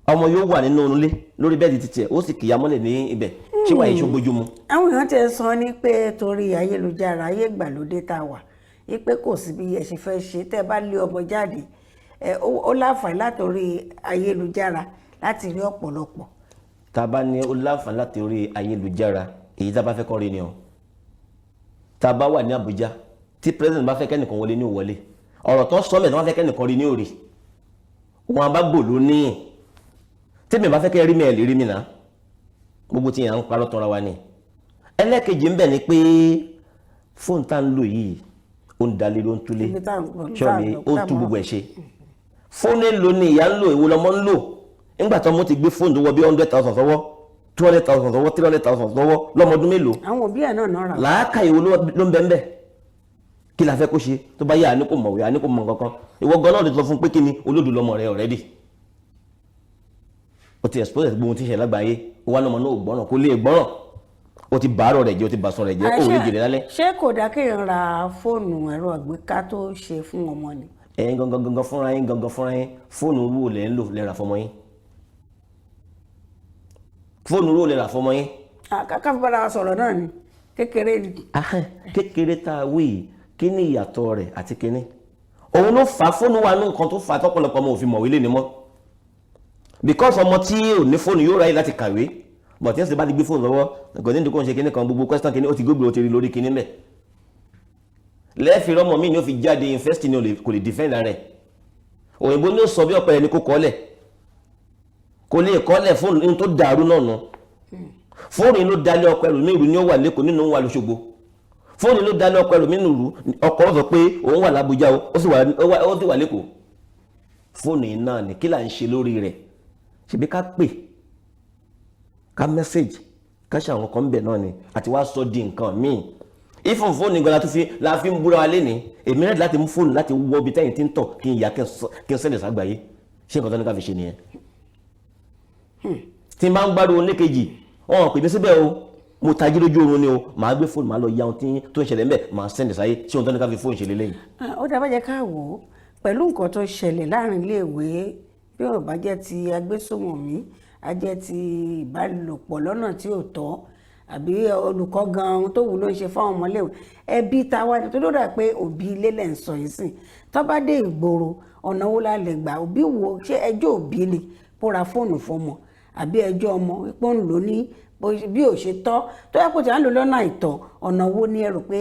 Ọmọ yóò wà nínú ilé lórí bẹ́ẹ̀dì títì ẹ̀, ó sì kìyà mọ́lẹ̀ ní ibẹ̀. Ṣé wàá yìí ṣó bójú mu? Àwọn èèyàn ti sọ ní pé torí ayélujára, ayé ìgbàlódé tá a wà, ní pé kò sí bí ẹ ṣe fẹ́ ṣe tẹ́ ẹ bá lé ọmọ jáde, ẹ ó láǹfààní látòrí ayélujára láti rí ọ̀pọ̀lọpọ̀. Tá a bá ní ó láǹfààní láti orí ayélujára, èyí tá a bá fẹ́ kọ́ rí ni o. Tá a bá wà ní Àbújá, tí president bá fẹ́ kẹ́nìkan wọlé, ní òwọlé. Ọ̀rọ̀ tó sọ mẹ́ta, wọ́n fẹ́ kẹ́nìkan rí ní òrì wọn bá bò ló ní. Tèmi bá fẹ́ kẹ́ rí mi, ẹ̀ lè rí mi náà. Gbogbo tí yẹn ń parọ́ tọ́ra wa ni. Ẹlẹ́kejì ń bẹ̀ ni pé fóònù tá ń lò yìí, ó ń dalé, ló ń túlé. Ibi tá à ń gbọ́- ṣọ́ tá à mi ń lọ- ó tá à tú mọ́. Gbogbo ẹ̀ ṣe fóònù èlò ni ìyá ń lò, èwo lọmọ ń lò? Nígbà tó ọmọ ti gbé fóònù tó wọ bí 100,000 sọ́wọ́, 200,000 sọ́wọ́, 300,000 sọ́wọ́, lọ́mọdún mélòó? Àwọn òbí ẹ̀ náà náà rà. Làákà ìwo ló ń bẹ ń bẹ? Kí la fẹ́ kó ṣe? Tó bá yà á ní kò mọ̀wé, á ní kò mọ̀ kankan. Ìwọ gan náà lè sọ fún pé kí ni olódò lọmọ rẹ already. O ti expose gbogbo ohun tí ń ṣẹlẹ̀ lágbàáyé. O wá lọmọ náà ò gbọ́ràn, kó lè gbọ́ràn. O ti bàárọ̀ rẹ̀ jẹ́, o ti bàsùn rẹ̀ jẹ́, o ò lè jèrè lálẹ́. Ṣé kò dá kéèyàn ra fóònù ẹ̀rọ àgbéká tó ṣe fún ọmọ ni? Ẹ̀yin gangan gangan fúnra yín, gangan fúnra yín, fóònù owó lẹ̀ ń lò lẹ́ rà fọmọ yín? Fóònù owó lẹ́ rà fọmọ yín? Ká fi bára wa sọ̀rọ̀ náà ni, kékeré ni. Ahẹ́n, kékeré tá a wí yìí, kí ni ìyàtọ̀ rẹ̀ àti kíní? Òun ló fà á. Fóònù wa ní nǹkan tó fà á tọ́pọ̀lọpọ̀ ọmọ òfin mọ̀wé lé ní mọ́, because ọmọ tí ò ní fóònù yóò ráyè láti kàwé, but tí wọ́n sì bá ti gbé fóònù lọ́wọ́, kò ní ìdíkò ń ṣe kíní kan. Gbogbo question kíní, ó ti gbégbé, ó ti rí lórí kíní mẹ́ lẹ́ẹ̀fì. Ọmọ mi ni ó fi jáde university ni kò lè defend rẹ̀. Òyìnbó ni ó sọ bí ọ̀pẹ ẹni kó kọ́lẹ̀, kò lè kọ́lẹ̀. Fóònù ní tó dàrú náà nù. Fóònù yìí ló dalẹ̀ ọkọ ẹlòmíì rú ní ó wà lẹ́kọ̀ọ́, nínú wà lóṣogbo. Fóònù ló dalẹ̀ ọkọ ẹlòmíì rú. Ọkọ sọ pé òun wà lábújá o, ó sì wà lẹ́kọ̀ọ́. Fóònù yìí náà ni. Kí là ń ṣe lórí rẹ̀? Ṣebí ká pè, ká message, ká ṣe àwọn kan bẹ̀ náà ni, àti wá sọ di nǹkan míì. Ìfún fóònù gan la tún fi la fi ń búra wa léni. Èmi rẹ̀ láti mú fóònù láti wọ ibi tẹ́yìn tí ń tọ̀, kí n yà, kí n send ẹ̀ ságbàáyé. Ṣé nǹkan tó ní ká fi ṣe nìyẹn? Tí n bá ń gbádùn oníkejì, wọn pè mí síbẹ̀ o. Mo tají lójú oorun ni o, màá gbé fóònù, màá lọ ya ohun tí tó ń ṣẹlẹ̀ ńbẹ̀, màá send ẹ̀ sáyé. Ṣé ohun tó ní ká fi fóònù ṣe lélẹ́yìn? Ah, ó dábàá jẹ́ ká wò ó pẹ̀lú nǹkan tó ṣẹlẹ̀ láàrin iléèwé, bí ó bá jẹ́ ti agbésùnmọ̀mí, á jẹ́ ti ìbálòpọ̀ lọ́nà tí ò tọ́, àbí olùkọ́ gan-an tó wù ló ń ṣe fáwọn ọmọléèwé. Ẹbí ta wá tó ló dà pé òbí ilé lẹ̀ ń sọ yìí sìn, tó bá dé ìgboro, ọ̀nà wo la lè gbà? Òbí wo? Ṣé ẹjọ́ òbí ni kó ra fóònù fọmọ, àbí ẹjọ́ ọmọ pé ó ń lò ní bí ò ṣe tọ́, tó yẹ kó tí à ń lò lọ́nà àìtọ́? Ọ̀nà wo ni ẹ rò pé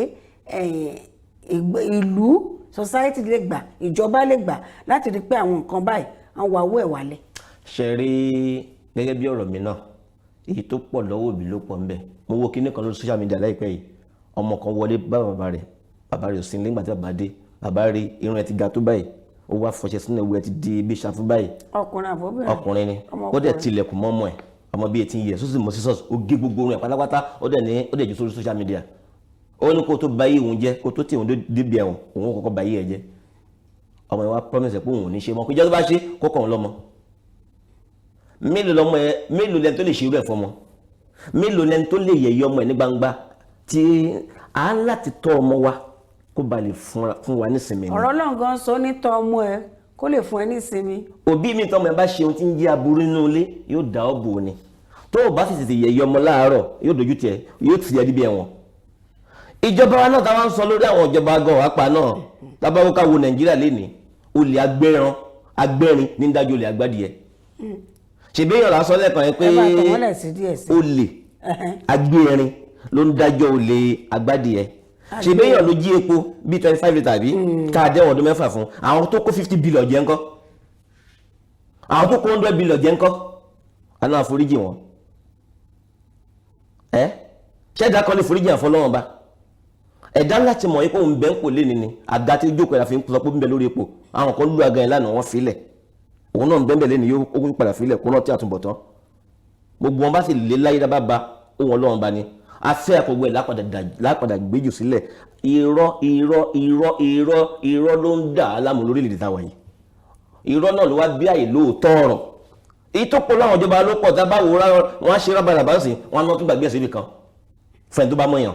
ìlú, society lè gbà, ìjọba lè gbà láti rí pé àwọn nǹkan báyìí, àwọn wà owó ẹ̀ wálẹ̀? Ṣe rí, gẹ́gẹ́ bí ọ̀rọ̀ mi náà, èyí tó pọ̀ lọ́wọ́ òbí ló pọ̀ ńbẹ̀. Mo wo kinní kan lórí social media láìpẹ́ yìí. Ọmọ kan wọlé bá bàbá rẹ̀, bàbá rẹ̀ ò sí nígbà tí bàbá dé, bàbá rí irun ẹ̀ ti ga tó báyìí, ó wá fọṣẹ sínú ewu ẹ̀ ti di bí ṣàfù báyìí. Ọkùnrin àbóbìnrin? Ọkùnrin ni. Ó dẹ̀ tilẹ̀kùn mọ́ ọmọ ẹ̀, ọmọ bíi 18 years. Ó sì mọ scissors, ó gé gbogbo irun ẹ̀ pátápátá. Ó dẹ̀ ní ó dẹ̀ jù sórí social media. Ó ní kó tó bá yé òun jẹ́, kó tó tì òun débi ẹ̀wọ̀n, òun kọ́kọ́ bá yé ẹ̀ jẹ́. Ọmọ yẹn wá promise ẹ̀ pé òun ò ní ṣe mọ́, pé ìjọ́ tó bá ṣe, kó kàn án lọ́mọ. Mélòó lọmọ ẹ? Mélòó lẹni tó lè ṣe irú ẹ̀ fọmọ? Mélòó lẹni tó lè yẹ̀yẹ́ ọmọ ẹ̀ ní gbangba? Tí a ń láti tọ́ ọmọ wa kó ba lè fún wa nísinmi ni. Ọ̀rọ̀ Ọlọ́run gan sọ ní tọ́ ọmọ ẹ kó lè fún ẹ nísinmi. Òbí mi, tọmọ ẹ bá ṣe ohun tí ń jẹ́ aburú nínú ilé, yóò dá ọ bò ni. Tó o bá sì tètè yẹ̀yẹ́ ọmọ láàárọ̀, yóò dojú tiẹ̀, yóò tì ẹ́ níbi ẹ̀wọ̀n. Ìjọba wa náà, táwa ń sọ lórí àwọn ìjọba gan wàá náà, tábàwọ́ ká wo Nàìjíríà lénìí, olè agbẹ́ran agbẹ́rin ní dájú olè agbádìẹ. Ṣèbí èèyàn lásán lẹ́ẹ̀kan yẹn pé Ẹ bá tọ̀ mọ́lẹ̀ sí díẹ̀ sí. olè agbẹ́rin ló ń dájọ́ olè agbádìẹ. Ṣèbí èèyàn ló jí epo bíi 25 litre, àbí ká dẹ́wọ̀n ọdún 6 fún. Àwọn tó kó 50 billion jẹ́ ńkọ́? Àwọn tó kó 100 billion jẹ́ ńkọ́? Àná àforíjì wọn ẹ ṣẹ́dá kan lè foríjì àfọlọ́wọn bá ẹ̀dá láti mọ̀ ipò ń bẹ ń pò lé ní ni. Àga tí ó jókòó ẹ̀ la fi ń sọ pé ń bẹ lórí ipò. Àwọn kan lù àga yẹn lánàá, wọ́n filẹ̀. Òun náà ń bẹ́ẹ̀ lé ní, yóò ó padà filẹ̀ kó rántí àtúbọ̀tán. Gbogbo wọn bá sì lé láyé dábàá ba ohun Ọlọ́run bá ní. Afẹ́ àkọ́gbọ́ ẹ̀ lápadà gbéjù sílẹ̀. Irọ́ irọ́ irọ́ irọ́ irọ́ ló ń dà á láàmú lórílẹ̀‐èdè táwa yìí. Irọ́ náà ló wá bí àyè lóòótọ́ ọ̀rọ̀. Èyí tó pọ̀ láwọn ìjọba ló pọ̀ tá a bá wò wọ́n á ṣe rábàràbà sí wọn á lọ tún gbàgbé ẹ̀ síbi kan fẹ́ni tó bá mọ̀yàn.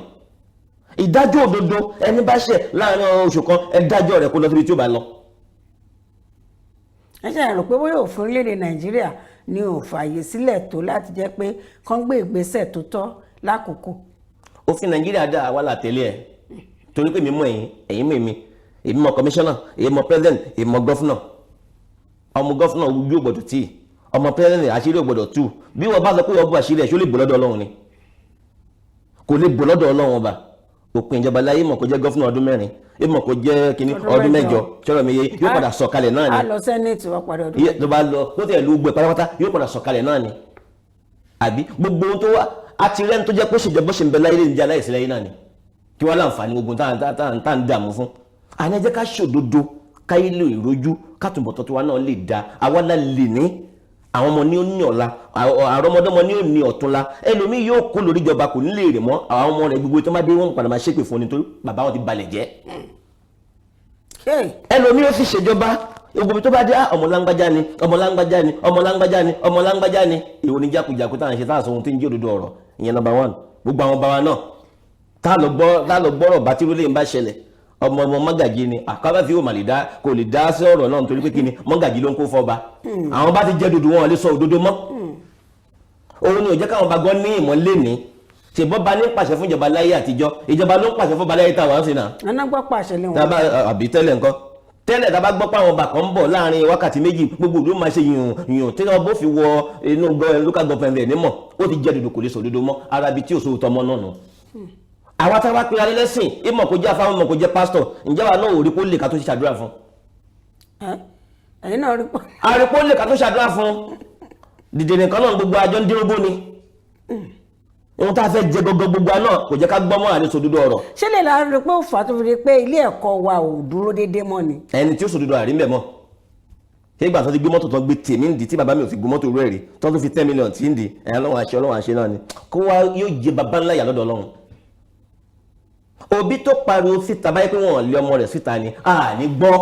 Ìdájọ́ òdodo, ẹni bá ṣẹ̀ láàrin oṣù kan, ẹ dájọ́ rẹ̀ kó lọ síbi tí ó bá lọ. Ẹ ṣe rò pé bóyá òfin orílẹ̀-èdè Nàìjíríà ni ò fààyè sílẹ̀ tó láti jẹ́ pé kán gbé ìgbésẹ̀ tó tọ́ lákòókò. Òfin Nàìjíríà dá àwa là tẹ́lẹ̀ ẹ̀, torí pé mi mọ̀ ẹ̀yin, ẹ̀yin mọ̀ èmi, èmi mọ̀ kọmíṣánná, èmi mọ̀ president, èmi mọ̀ gọ́fúnà. Ọmọ gọ́fúnà ojú ò gbọ́dọ̀ tì, ọmọ president àṣírí ò gbọ́dọ̀ tú. Bí wọ́n bá sọ pé wọ́n bu àṣírí ẹ̀, ṣó lè bò lọ́dọ̀ Ọlọ́run ni? Kò lè bò lọ́dọ̀ Ọlọ́run ọba. Òpin ìjọba láyé mọ̀ kó jẹ́ gọ́fúnà ọdún 4, mọ̀ kó jẹ́ kínní ọdún 8, ṣọ́rọ̀ mi yé, yóò padà sọ̀kalẹ̀ náà ni. A lọ sẹ́nẹ̀tì wọ́n padà ọdún mẹ́jọ. Tó bá lọ kó tẹ̀ ló gbẹ pátápátá, yóò padà sọ̀kalẹ̀ náà ni. Àbí gbogbo ohun tó wà á ti rẹ́ni tó jẹ́ pé ṣèjọba ṣe ń bẹ láyé lè ń jẹ́ aláìsí láyé náà ni. Kí wọ́n láǹfààní ogun tá à ń dààmú fún. Àní ẹ jẹ́ ká ṣòdodo, káyé lè rojú, kátùbọ̀tọ̀ tiwa náà lè da. Àwa la lè ní àwọn ọmọ ní ó ní ọ̀la, àrọ́mọdọ́mọ ní ó ní ọ̀túnla. Ẹlòmíì yóò kó lórí ìjọba kò ní lè rè mọ́. Àwọn ọmọ rẹ̀ gbogbo tó má dé wọn padà máa ṣépè fún ni torí bàbá wọn ti balẹ̀ jẹ́. Ẹlòmíì ó sì ṣèjọba gbogbo tó bá dé, ọmọ láńgbájá ni, ọmọ láńgbájá ni, ọmọ láńgbájá ni, ọmọ láńgbájá ni. Èwo ni jákujàku tá à ń ṣe tá à sọ ohun tí ń jẹ́ òdodo ọ̀rọ̀? Ìyẹn number one. Gbogbo àwọn bàbá náà tá lọ gbọ́rọ̀ bá tí rólé ń bá ṣẹlẹ̀, ọmọ ọmọ mọ́gàjì ni àkọ́bá fi òmà lè dá kò lè dá sí ọ̀rọ̀ náà nítorí pé kí ni mọ́gàjì ló ń kó fọba. Àwọn bá ti jẹ́ dodo wọn lè sọ òdodo mọ́. Òun ni ò jẹ́ káwọn bá gbọ́ ní ìmọ̀ lẹ́ni. Ṣèbọ́ ba ní pàṣẹ fún ìjọba láyé àtijọ́, ìjọba ló ń pàṣẹ fún baláyé táwa ń sìn náà. Aná gbọ́ pàṣẹ lé wọn. Àbí tẹ́lẹ̀ nǹkan tẹ́lẹ̀ tá a bá gbọ́ pé àwọn ọba kan ń bọ̀ láàrin wákàtí 2, gbogbo ìlú máa ṣe yùn yùn tí wọ́n bó fi wọ inú local government rẹ̀ nímọ̀, ó ti jẹ́ dodo kò lè sọ òdodo mọ́. Ara ibi tí ò sóòótọ́ mọ́ náà nù. Àwa tá a bá pe alẹ́ lẹ́sìn, ìmọ̀ kò jẹ́ afáwọn, ìmọ̀ kò jẹ́ pásítọ̀, ǹjẹ́ wa náà ò rí kó lè ká tó ṣàdúrà fún. Ẹ̀yin náà rí pọ́. A rí kó lè ká tó ṣàdúrà fún. Dìde nìkan náà gbogbo àjọ ń dínrógbó ni. Ohun tá a fẹ́ jẹ gangan gbogbo àná kò jẹ́ ká gbọ́ mọ́ àlẹ́ sòdodo ọ̀rọ̀. Ṣé lè la rí pé ó fà á tó fi di pé ilé ẹ̀kọ́ wa ò dúró déédéé mọ́ ni? Ẹni tí ó sòdodo àrí ń bẹ̀ mọ́. Ṣé ìgbà tó ti gbé mọ́tò tó gbé tèmi ń di tí bàbá mi ò fi gbé mọ́tò rẹ̀ rí tó tún fi 10 million tí ń di ẹ̀yàn Ọlọ́run àṣẹ Ọlọ́run àṣẹ náà ni. Kó wá yóò jẹ bàbá ńlá yà lọ́dọ̀ Ọlọ́run. Òbí tó pariwo síta báyìí pé wọ́n lé ọmọ rẹ̀ síta ni a ní gbọ́,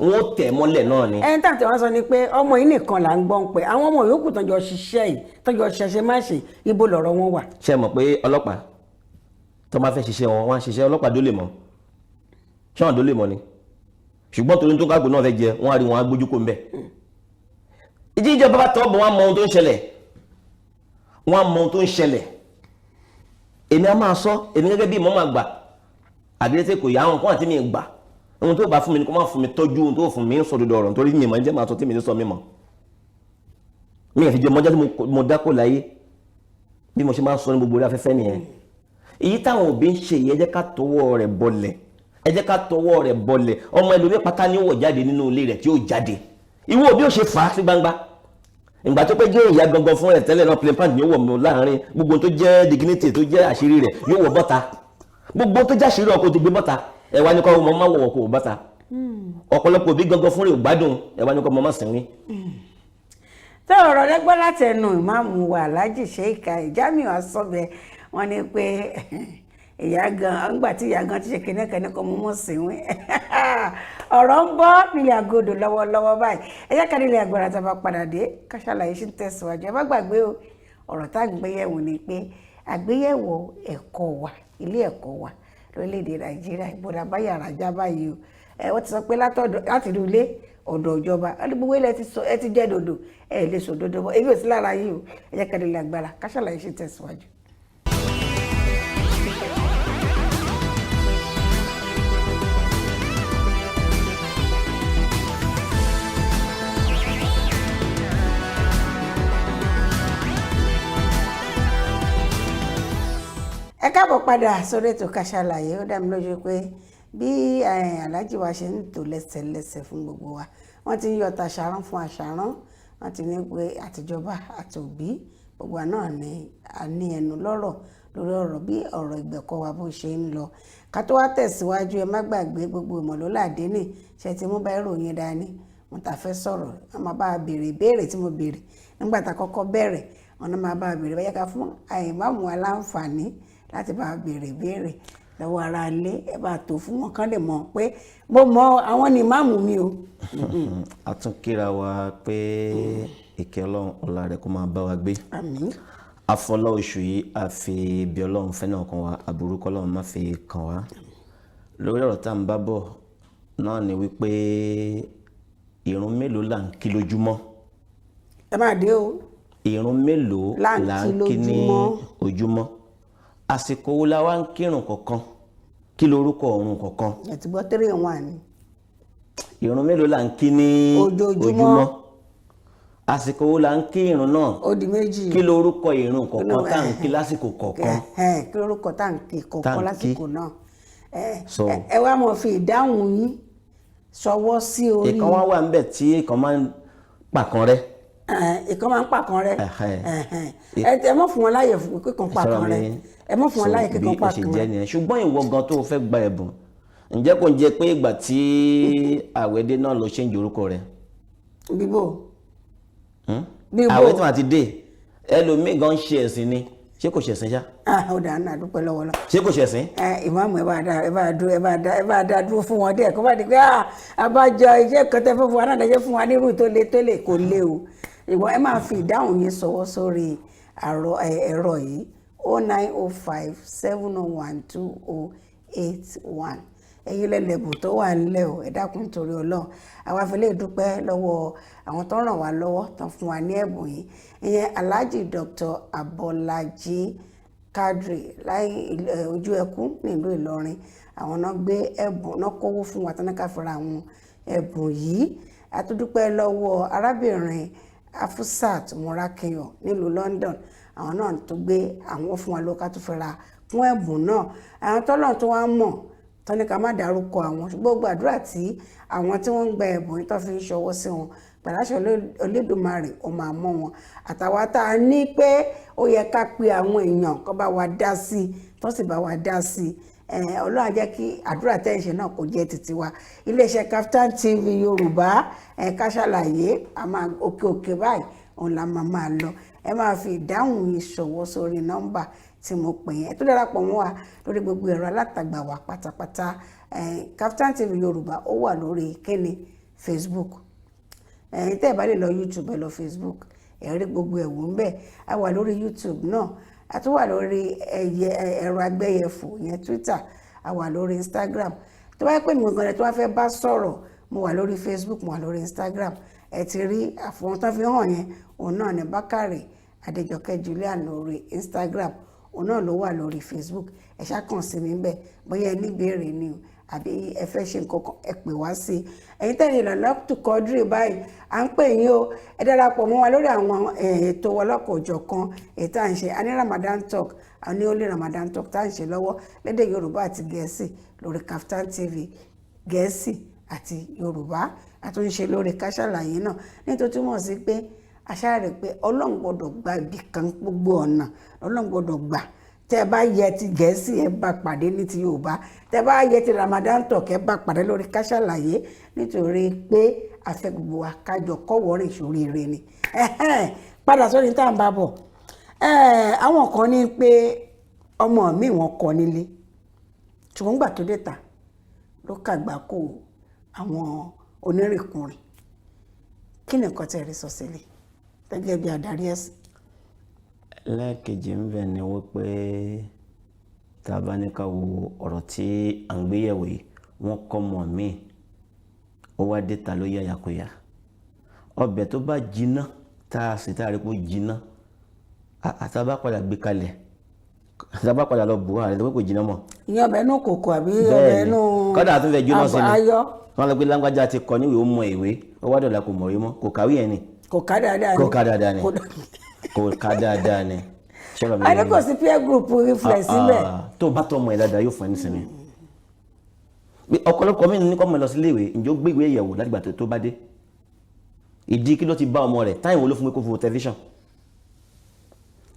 wọ́n ó tẹ̀ mọ́lẹ̀ náà ni. Ẹni táwọn tí wọ́n sọ ni pé ọmọ yìí nìkan là ń gbọ́ ń pẹ́, àwọn ọmọ yòókù tán jọ ṣiṣẹ́ yìí tán jọ ṣẹṣẹ má ṣe, ibo lọ̀rọ̀ wọn wà. Ṣé ẹ mọ̀ pé ọlọ́pàá tó máa fẹ́ ṣiṣẹ́ wọn, wọ́n á ṣiṣẹ́ ọlọ́pàá dólè mọ́, ṣé wọn dólè mọ́ ni? Ṣùgbọ́n torí tó kágbó náà fẹ́ jẹ, wọ́n á rí wọn á gbójú kó ń bẹ̀. Ìjọba bá tọ́ bọ̀, wọ́n á mọ ohun tó ń ṣẹlẹ̀, wọ́n á mọ ohun tó ń ṣẹlẹ̀. Èmi á máa sọ, èmi gẹ́gẹ́ bí ìmọ̀ máa gbà àdírẹ́sẹ̀ kò yá àwọn kan àti mi gbà ohun tó bá fún mi ni kó má fún mi tọ́jú ohun tó fún mi ń sọ dodo ọ̀rọ̀ nítorí mi mọ̀ ń jẹ́ máa sọ tí mi ní sọ mi mọ̀. Mi ò fi jẹ mọ́já tí mo dákò láyé bí mo ṣe máa ń sọ ní gbogbo orí afẹ́fẹ́ nìyẹn. Èyí táwọn òbí ń ṣe yìí, ẹ jẹ́ ká tọwọ́ rẹ̀ bọlẹ̀, ẹ jẹ́ ká tọwọ́ rẹ̀ bọlẹ̀. Ọmọ ẹlòmíì pátá ní wọ̀ jáde nínú ilé rẹ̀ tí ó jáde, ìwọ òbí ò ṣe fà á sí gbangba. Ìgbà tó pẹ́ jẹ́ ìyá gangan fún rẹ̀ tẹ́lẹ̀ náà, plain pant ni ó wọ̀ mọ́ láàrin gbogbo tó jẹ́ dignity tó jẹ́ àṣírí rẹ̀ yóò wọ̀ bọ́ta, gbogbo tó jẹ́ àṣírí ọkọ̀ tó gbé bọ́ta. Ẹ wá ní kọ́ ọmọ máa wọ̀wọ̀ kò bọ́ta. Ọ̀pọ̀lọpọ̀ òbí gangan fún rẹ̀ ò gbádùn, ẹ wá ní kọ́ ọmọ máa sìnrín. Tẹ́ ọ̀rọ̀ lẹ́gbọ́n láti ẹnu ìmáàmù wa Alhaji Sheikh Jamiu Asọ́bẹ̀, wọ́n ní pé ìyá gan ńgbà tí ìyá gan ti ṣe kìnnìkan kọ́ mú mọ́ sìnrín. Ọ̀rọ̀ ń bọ́ nílẹ̀ agodo lọ́wọ́lọ́wọ́ báyìí. Ẹ jẹ́ ká nílẹ̀ agbára tá a bá padà dé ká ṣàlàyé sí ń tẹ̀síwájú. Ẹ má gbàgbé o, ọ̀rọ̀ tá à ń gbéyẹ̀wò ni pé àgbéyẹ̀wò ẹ̀kọ́ wa, ilé ẹ̀kọ́ wa lórílẹ̀‐èdè Nàìjíríà ìbọ̀dà bá yàrá já báyìí o. Ẹ wọ́n ti sọ pé láti inú ilé ọ̀dọ̀ ìjọba gbogbo ilẹ̀ ti sọ ẹ ti jẹ́ dòdò ẹ lè sọ dòdò mọ́, èmi ò sí lára yìí o. Ẹ jẹ́ ká nílẹ̀ agbára ká ṣàlàyé sí ń tẹ̀síwájú. Ẹ káàbọ̀ padà sórí ètò Ká Sálàyé. Ó dá mi lójú pé bí Alhaji wa ṣe ń tò lẹ́sẹ̀lẹ́sẹ̀ fún gbogbo wa, wọ́n ti ń yọ tàṣàrán fún àṣàrán, wọ́n ti ní pé àtijọba àtòbí gbogbo wa náà ni a ní ẹnu lọ́rọ̀ lórí ọ̀rọ̀ bí ọ̀rọ̀ ìgbẹ̀kọ́ wa bó ṣe ń lọ. Ká tó wá tẹ̀síwájú, ẹ má gbàgbé gbogbo ìmọ̀lólàdé ní ṣe ti mú bá ìròyìn dání, mo ta fẹ́ sọ̀rọ̀, wọ́n máa bá a béèrè ìbéèrè tí mo béèrè nígbà tá a kọ́kọ́ bẹ̀rẹ̀, wọ́n náà máa bá a béèrè báyà ká fún àìmáàmù aláǹfààní láti bá béèrè béèrè lọ́wọ́ ara ilé. Ẹ bá tó fún wọn kán lè mọ̀ pé mo mọ àwọn ni ìmáàmù mi o. A tún kíra wa pé ìkẹ́ Ọlọ́run, ọlá rẹ̀ kó máa bá wa gbé. Àmín. Afọlọ́ oṣù yìí, a fi ibi Ọlọ́run fẹ́ náà kan wa, aburú kọ́lọ́run má fi kàn wá. Lórí ọ̀rọ̀ tá à ń bá bọ̀ náà ni wípé ìrun mélòó là ń kí lójúmọ́? Ẹ máa dé o. Ìrun mélòó là ń là kí ń kí ní lójúmọ́? Ojúmọ́. Àsìkò wo la wá ń kírun kọ̀ọ̀kan? Kí lorúkọ ọ̀run kọ̀ọ̀kan? Ẹ ti gbọ́ three in one ni. Ìrun mélòó là ń kí ní ojoojúmọ́? Ojúmọ́. Àsìkò wo là ń kí ìrun náà? Ó di méjì. Kí lorúkọ ìrun kọ̀ọ̀kan tá à ń kí lásìkò kọ̀ọ̀kan? Ẹ̀hẹ́n, kí lorúkọ tá à ń kí Tá kọ̀ọ̀kan à ń kí. lásìkò náà? So- Ẹ wá mọ̀ fi ìdáhùn yín ṣọwọ́ sí orí. Ìkan wá wà ńbẹ̀ tí ìkan máa ń pàkan rẹ́. Ìkan máa ń pàkan rẹ. Ẹ̀hẹ́n. Ẹ̀hẹ́n. Ẹ mọ̀ fún wọn láàyè fún kíkan pàkan rẹ. Ẹ mọ̀ fún wọn láàyè kíkan bí ó ṣe pàkan jẹ́ rẹ. nìyẹn. Ṣùgbọ́n ìwọ gan tó o fẹ́ gba ẹ̀bùn, ǹjẹ́ kò ń jẹ́ pé ìgbà tí àwẹ̀ dé náà ló ṣe ń jorúkọ rẹ̀? Bíbò bíbò. Àwẹ̀ tí wọ́n ti dé, ẹlòmíì gan ń ṣe ẹ̀sìn ni. Ṣé kò ṣẹ̀sìn ṣá? Ah, ó dà náà, dúpẹ́ lọ́wọ́ lọ. Ṣé kò ṣẹ̀sìn? Ẹ ìmáàmù, ẹ bá dá, ẹ bá dúró, ẹ bá dá dúró fún wọn díẹ̀, kó bá di pé ah, abájọ iṣẹ́ kan tẹ́ fẹ́ fún wa náà lẹ́jẹ́ fún wa nírú tó le tó lè kó lé o. Ìwọ ẹ máa fi ìdáhùn yín sọwọ́ sórí àrọ ẹ̀rọ yìí, 09057012081. Ẹ̀yin lẹ́lẹ́bùn tó wà nílẹ̀ o. Ẹ dákun torí Ọlọ́run, àwa fi lè dúpẹ́ lọ́wọ́ àwọn tó ràn wá lọ́wọ́ tán fún wa ní ẹ̀bùn yìí, ìyẹn Alhaji Dr. Abọ́lájí Kadri láì ojú ẹkún nílùú Ìlọrin. Àwọn náà gbé ẹ̀bùn náà kówó fún wa tán ní ká fi ra àwọn ẹ̀bùn yìí. A tún dúpẹ́ lọ́wọ́ arábìnrin Afusat Murakiyan nílùú London. Àwọn náà tó gbé àwọn fún wa lówó ká tó fi ra kún ẹ̀bùn náà. Àwọn tọ́lọ̀ tó wá mọ̀ tán ní ká má dárúkọ àwọn, ṣùgbọ́n gbogbo àdúrà tí àwọn tí wọ́n ń gba ẹ̀bùn yìí tó fi ń ṣọwọ́ sí wọn pẹ̀láṣọ Olódùmarè, ó máa mọ́ wọn. Àtàwa tá a ní pé ó yẹ ká pe àwọn èèyàn kó bá wa dá sí i, tó sì bá wa dá sí i, Ọlọ́run á jẹ́ kí àdúrà tẹ́ ẹ̀ ṣe náà kó jẹ́ títí wa. Iléeṣẹ́ Kaftan TV Yorùbá, ká ṣàlàyé, a máa òkè òkè báyìí òun la máa máa lọ. Ẹ máa fi ìdáhùn yín ṣọwọ́ sórí nọ́mbà tí mo pè yẹn. Tó darapọ̀ mọ́ wa lórí gbogbo ẹ̀rọ alátagbà wa pátápátá, Kaftan TV Yorùbá, ó wà lórí kíni? Facebook. Ẹ̀yin tẹ́ ẹ̀ bá lè lọ YouTube, ẹ lọ Facebook, ẹ rí gbogbo ẹ̀ wò ń bẹ̀. A wà lórí YouTube náà, a tún wà lórí ẹyẹ ẹ̀rọ agbẹ́yẹfò yẹn, Twitter, a wà lórí Instagram. Tó bá yẹ pé mi gangan rẹ tó bá fẹ́ bá sọ̀rọ̀, mo wà lórí Facebook, mo wà lórí Instagram. Ẹ ti rí àfọwọ́n tó fi hàn yẹn, òun náà ní Bákàrè Adéjọkẹ́ Julian lórí Instagram, òun náà ló wà lórí Facebook. Ẹ ṣá kàn sí mi ńbẹ̀, bóyá ẹ ní ìbéèrè ni o àbí ẹ fẹ́ ṣe nǹkan kan, ẹ pè wá sí i. Ẹ̀yin tẹ̀lé Lailatul Quadri báyìí, à ń pè yín o. Ẹ darapọ̀ mọ́ wa lórí àwọn ètò ọlọ́kọ̀ọ́jọ̀kan èyí tá à ń ṣe. A ní Ramadan Talk, a ní Holy Ramadan Talk tá à ń ṣe lọ́wọ́ lédè Yorùbá àti Gẹ̀ẹ́sì lórí Kaftan TV Gẹ̀ẹ́sì àti Yorùbá. A tún ń ṣe lórí Ká Sálàyé náà, nítorí túmọ̀ sí pé àṣà rẹ̀ pé Ọlọ́run gbọ́dọ̀ gba ibì kan, gbogbo ọ̀nà Ọlọ́run gbọ́dọ̀ gbà. Tẹ́ ẹ bá yẹ ti Gẹ̀ẹ́sì, ẹ bá pàdé ní ti Yorùbá. Tẹ́ ẹ bá yẹ ti Ramadan Talk, ẹ bá pàdé lórí Ká Sálàyé, nítorí pé a fẹ́ gbogbo wa kájọ kọ́wọ́rìn sóríire ni. Ẹ̀hẹ́n, padà sórí tá à ń bá bọ̀. Àwọn kan ní pé ọmọ mi wọ́n kọ́ nílé, ṣùgbọ́n gbà tó dé ta ló kàgbá kó àwọn onírìnkùnrin. Kí ni nǹkan tẹ́ ẹ rí sọ sílẹ̀ gẹ́gẹ́ bí adarí ẹ̀sìn? Lẹ́ẹ̀kejì ń bẹ̀ ni wípé tá a bá ní ká wo ọ̀rọ̀ tí à ń gbé yẹ̀wò yìí, wọ́n kọ́ ọmọ mi, ó wá dé ta ló yá yàkuyà. Ọbẹ̀ tó bá jiná, tá a sì tá a rí pé ó jiná, àtà bá padà gbé kalẹ̀, àtà bá padà lọ bù wá rẹ̀ pé kò jiná mọ́. Ìyẹn ọbẹ̀ inú kòkò àbí ọbẹ̀ Bẹ́ẹ̀ni. inú Kọ́dà tó fẹ́ jóná sí ni. Ayọ̀. Wọ́n lọ pé lágbájá ti kọ níwèé, ó mọ ìwé, ó wá dọ̀la kò mọ̀wé mọ́, kò kàwé yẹn ni. Kò ká dáadáa ni. Kò ká dáadáa ni. Kò ká dáadáa ni. Ṣọ́rọ̀ mi A ní yé kò yín? sí peer group reflex síbẹ̀. Ah, tó o bá tọ́ ọmọ ẹ̀ dáadáa, yóò fún ẹ nísinmi. Pé ọ̀pọ̀lọpọ̀ mi ní kọ́ ọmọ ẹ lọ sí iléèwé, ǹjẹ́ ó gbé ìwé ìyẹ̀wò látìgbà tó bá dé? Ìdí kí ló ti bá ọmọ rẹ̀? Time wo ló fún pé kó fi wo tẹlifíṣàn?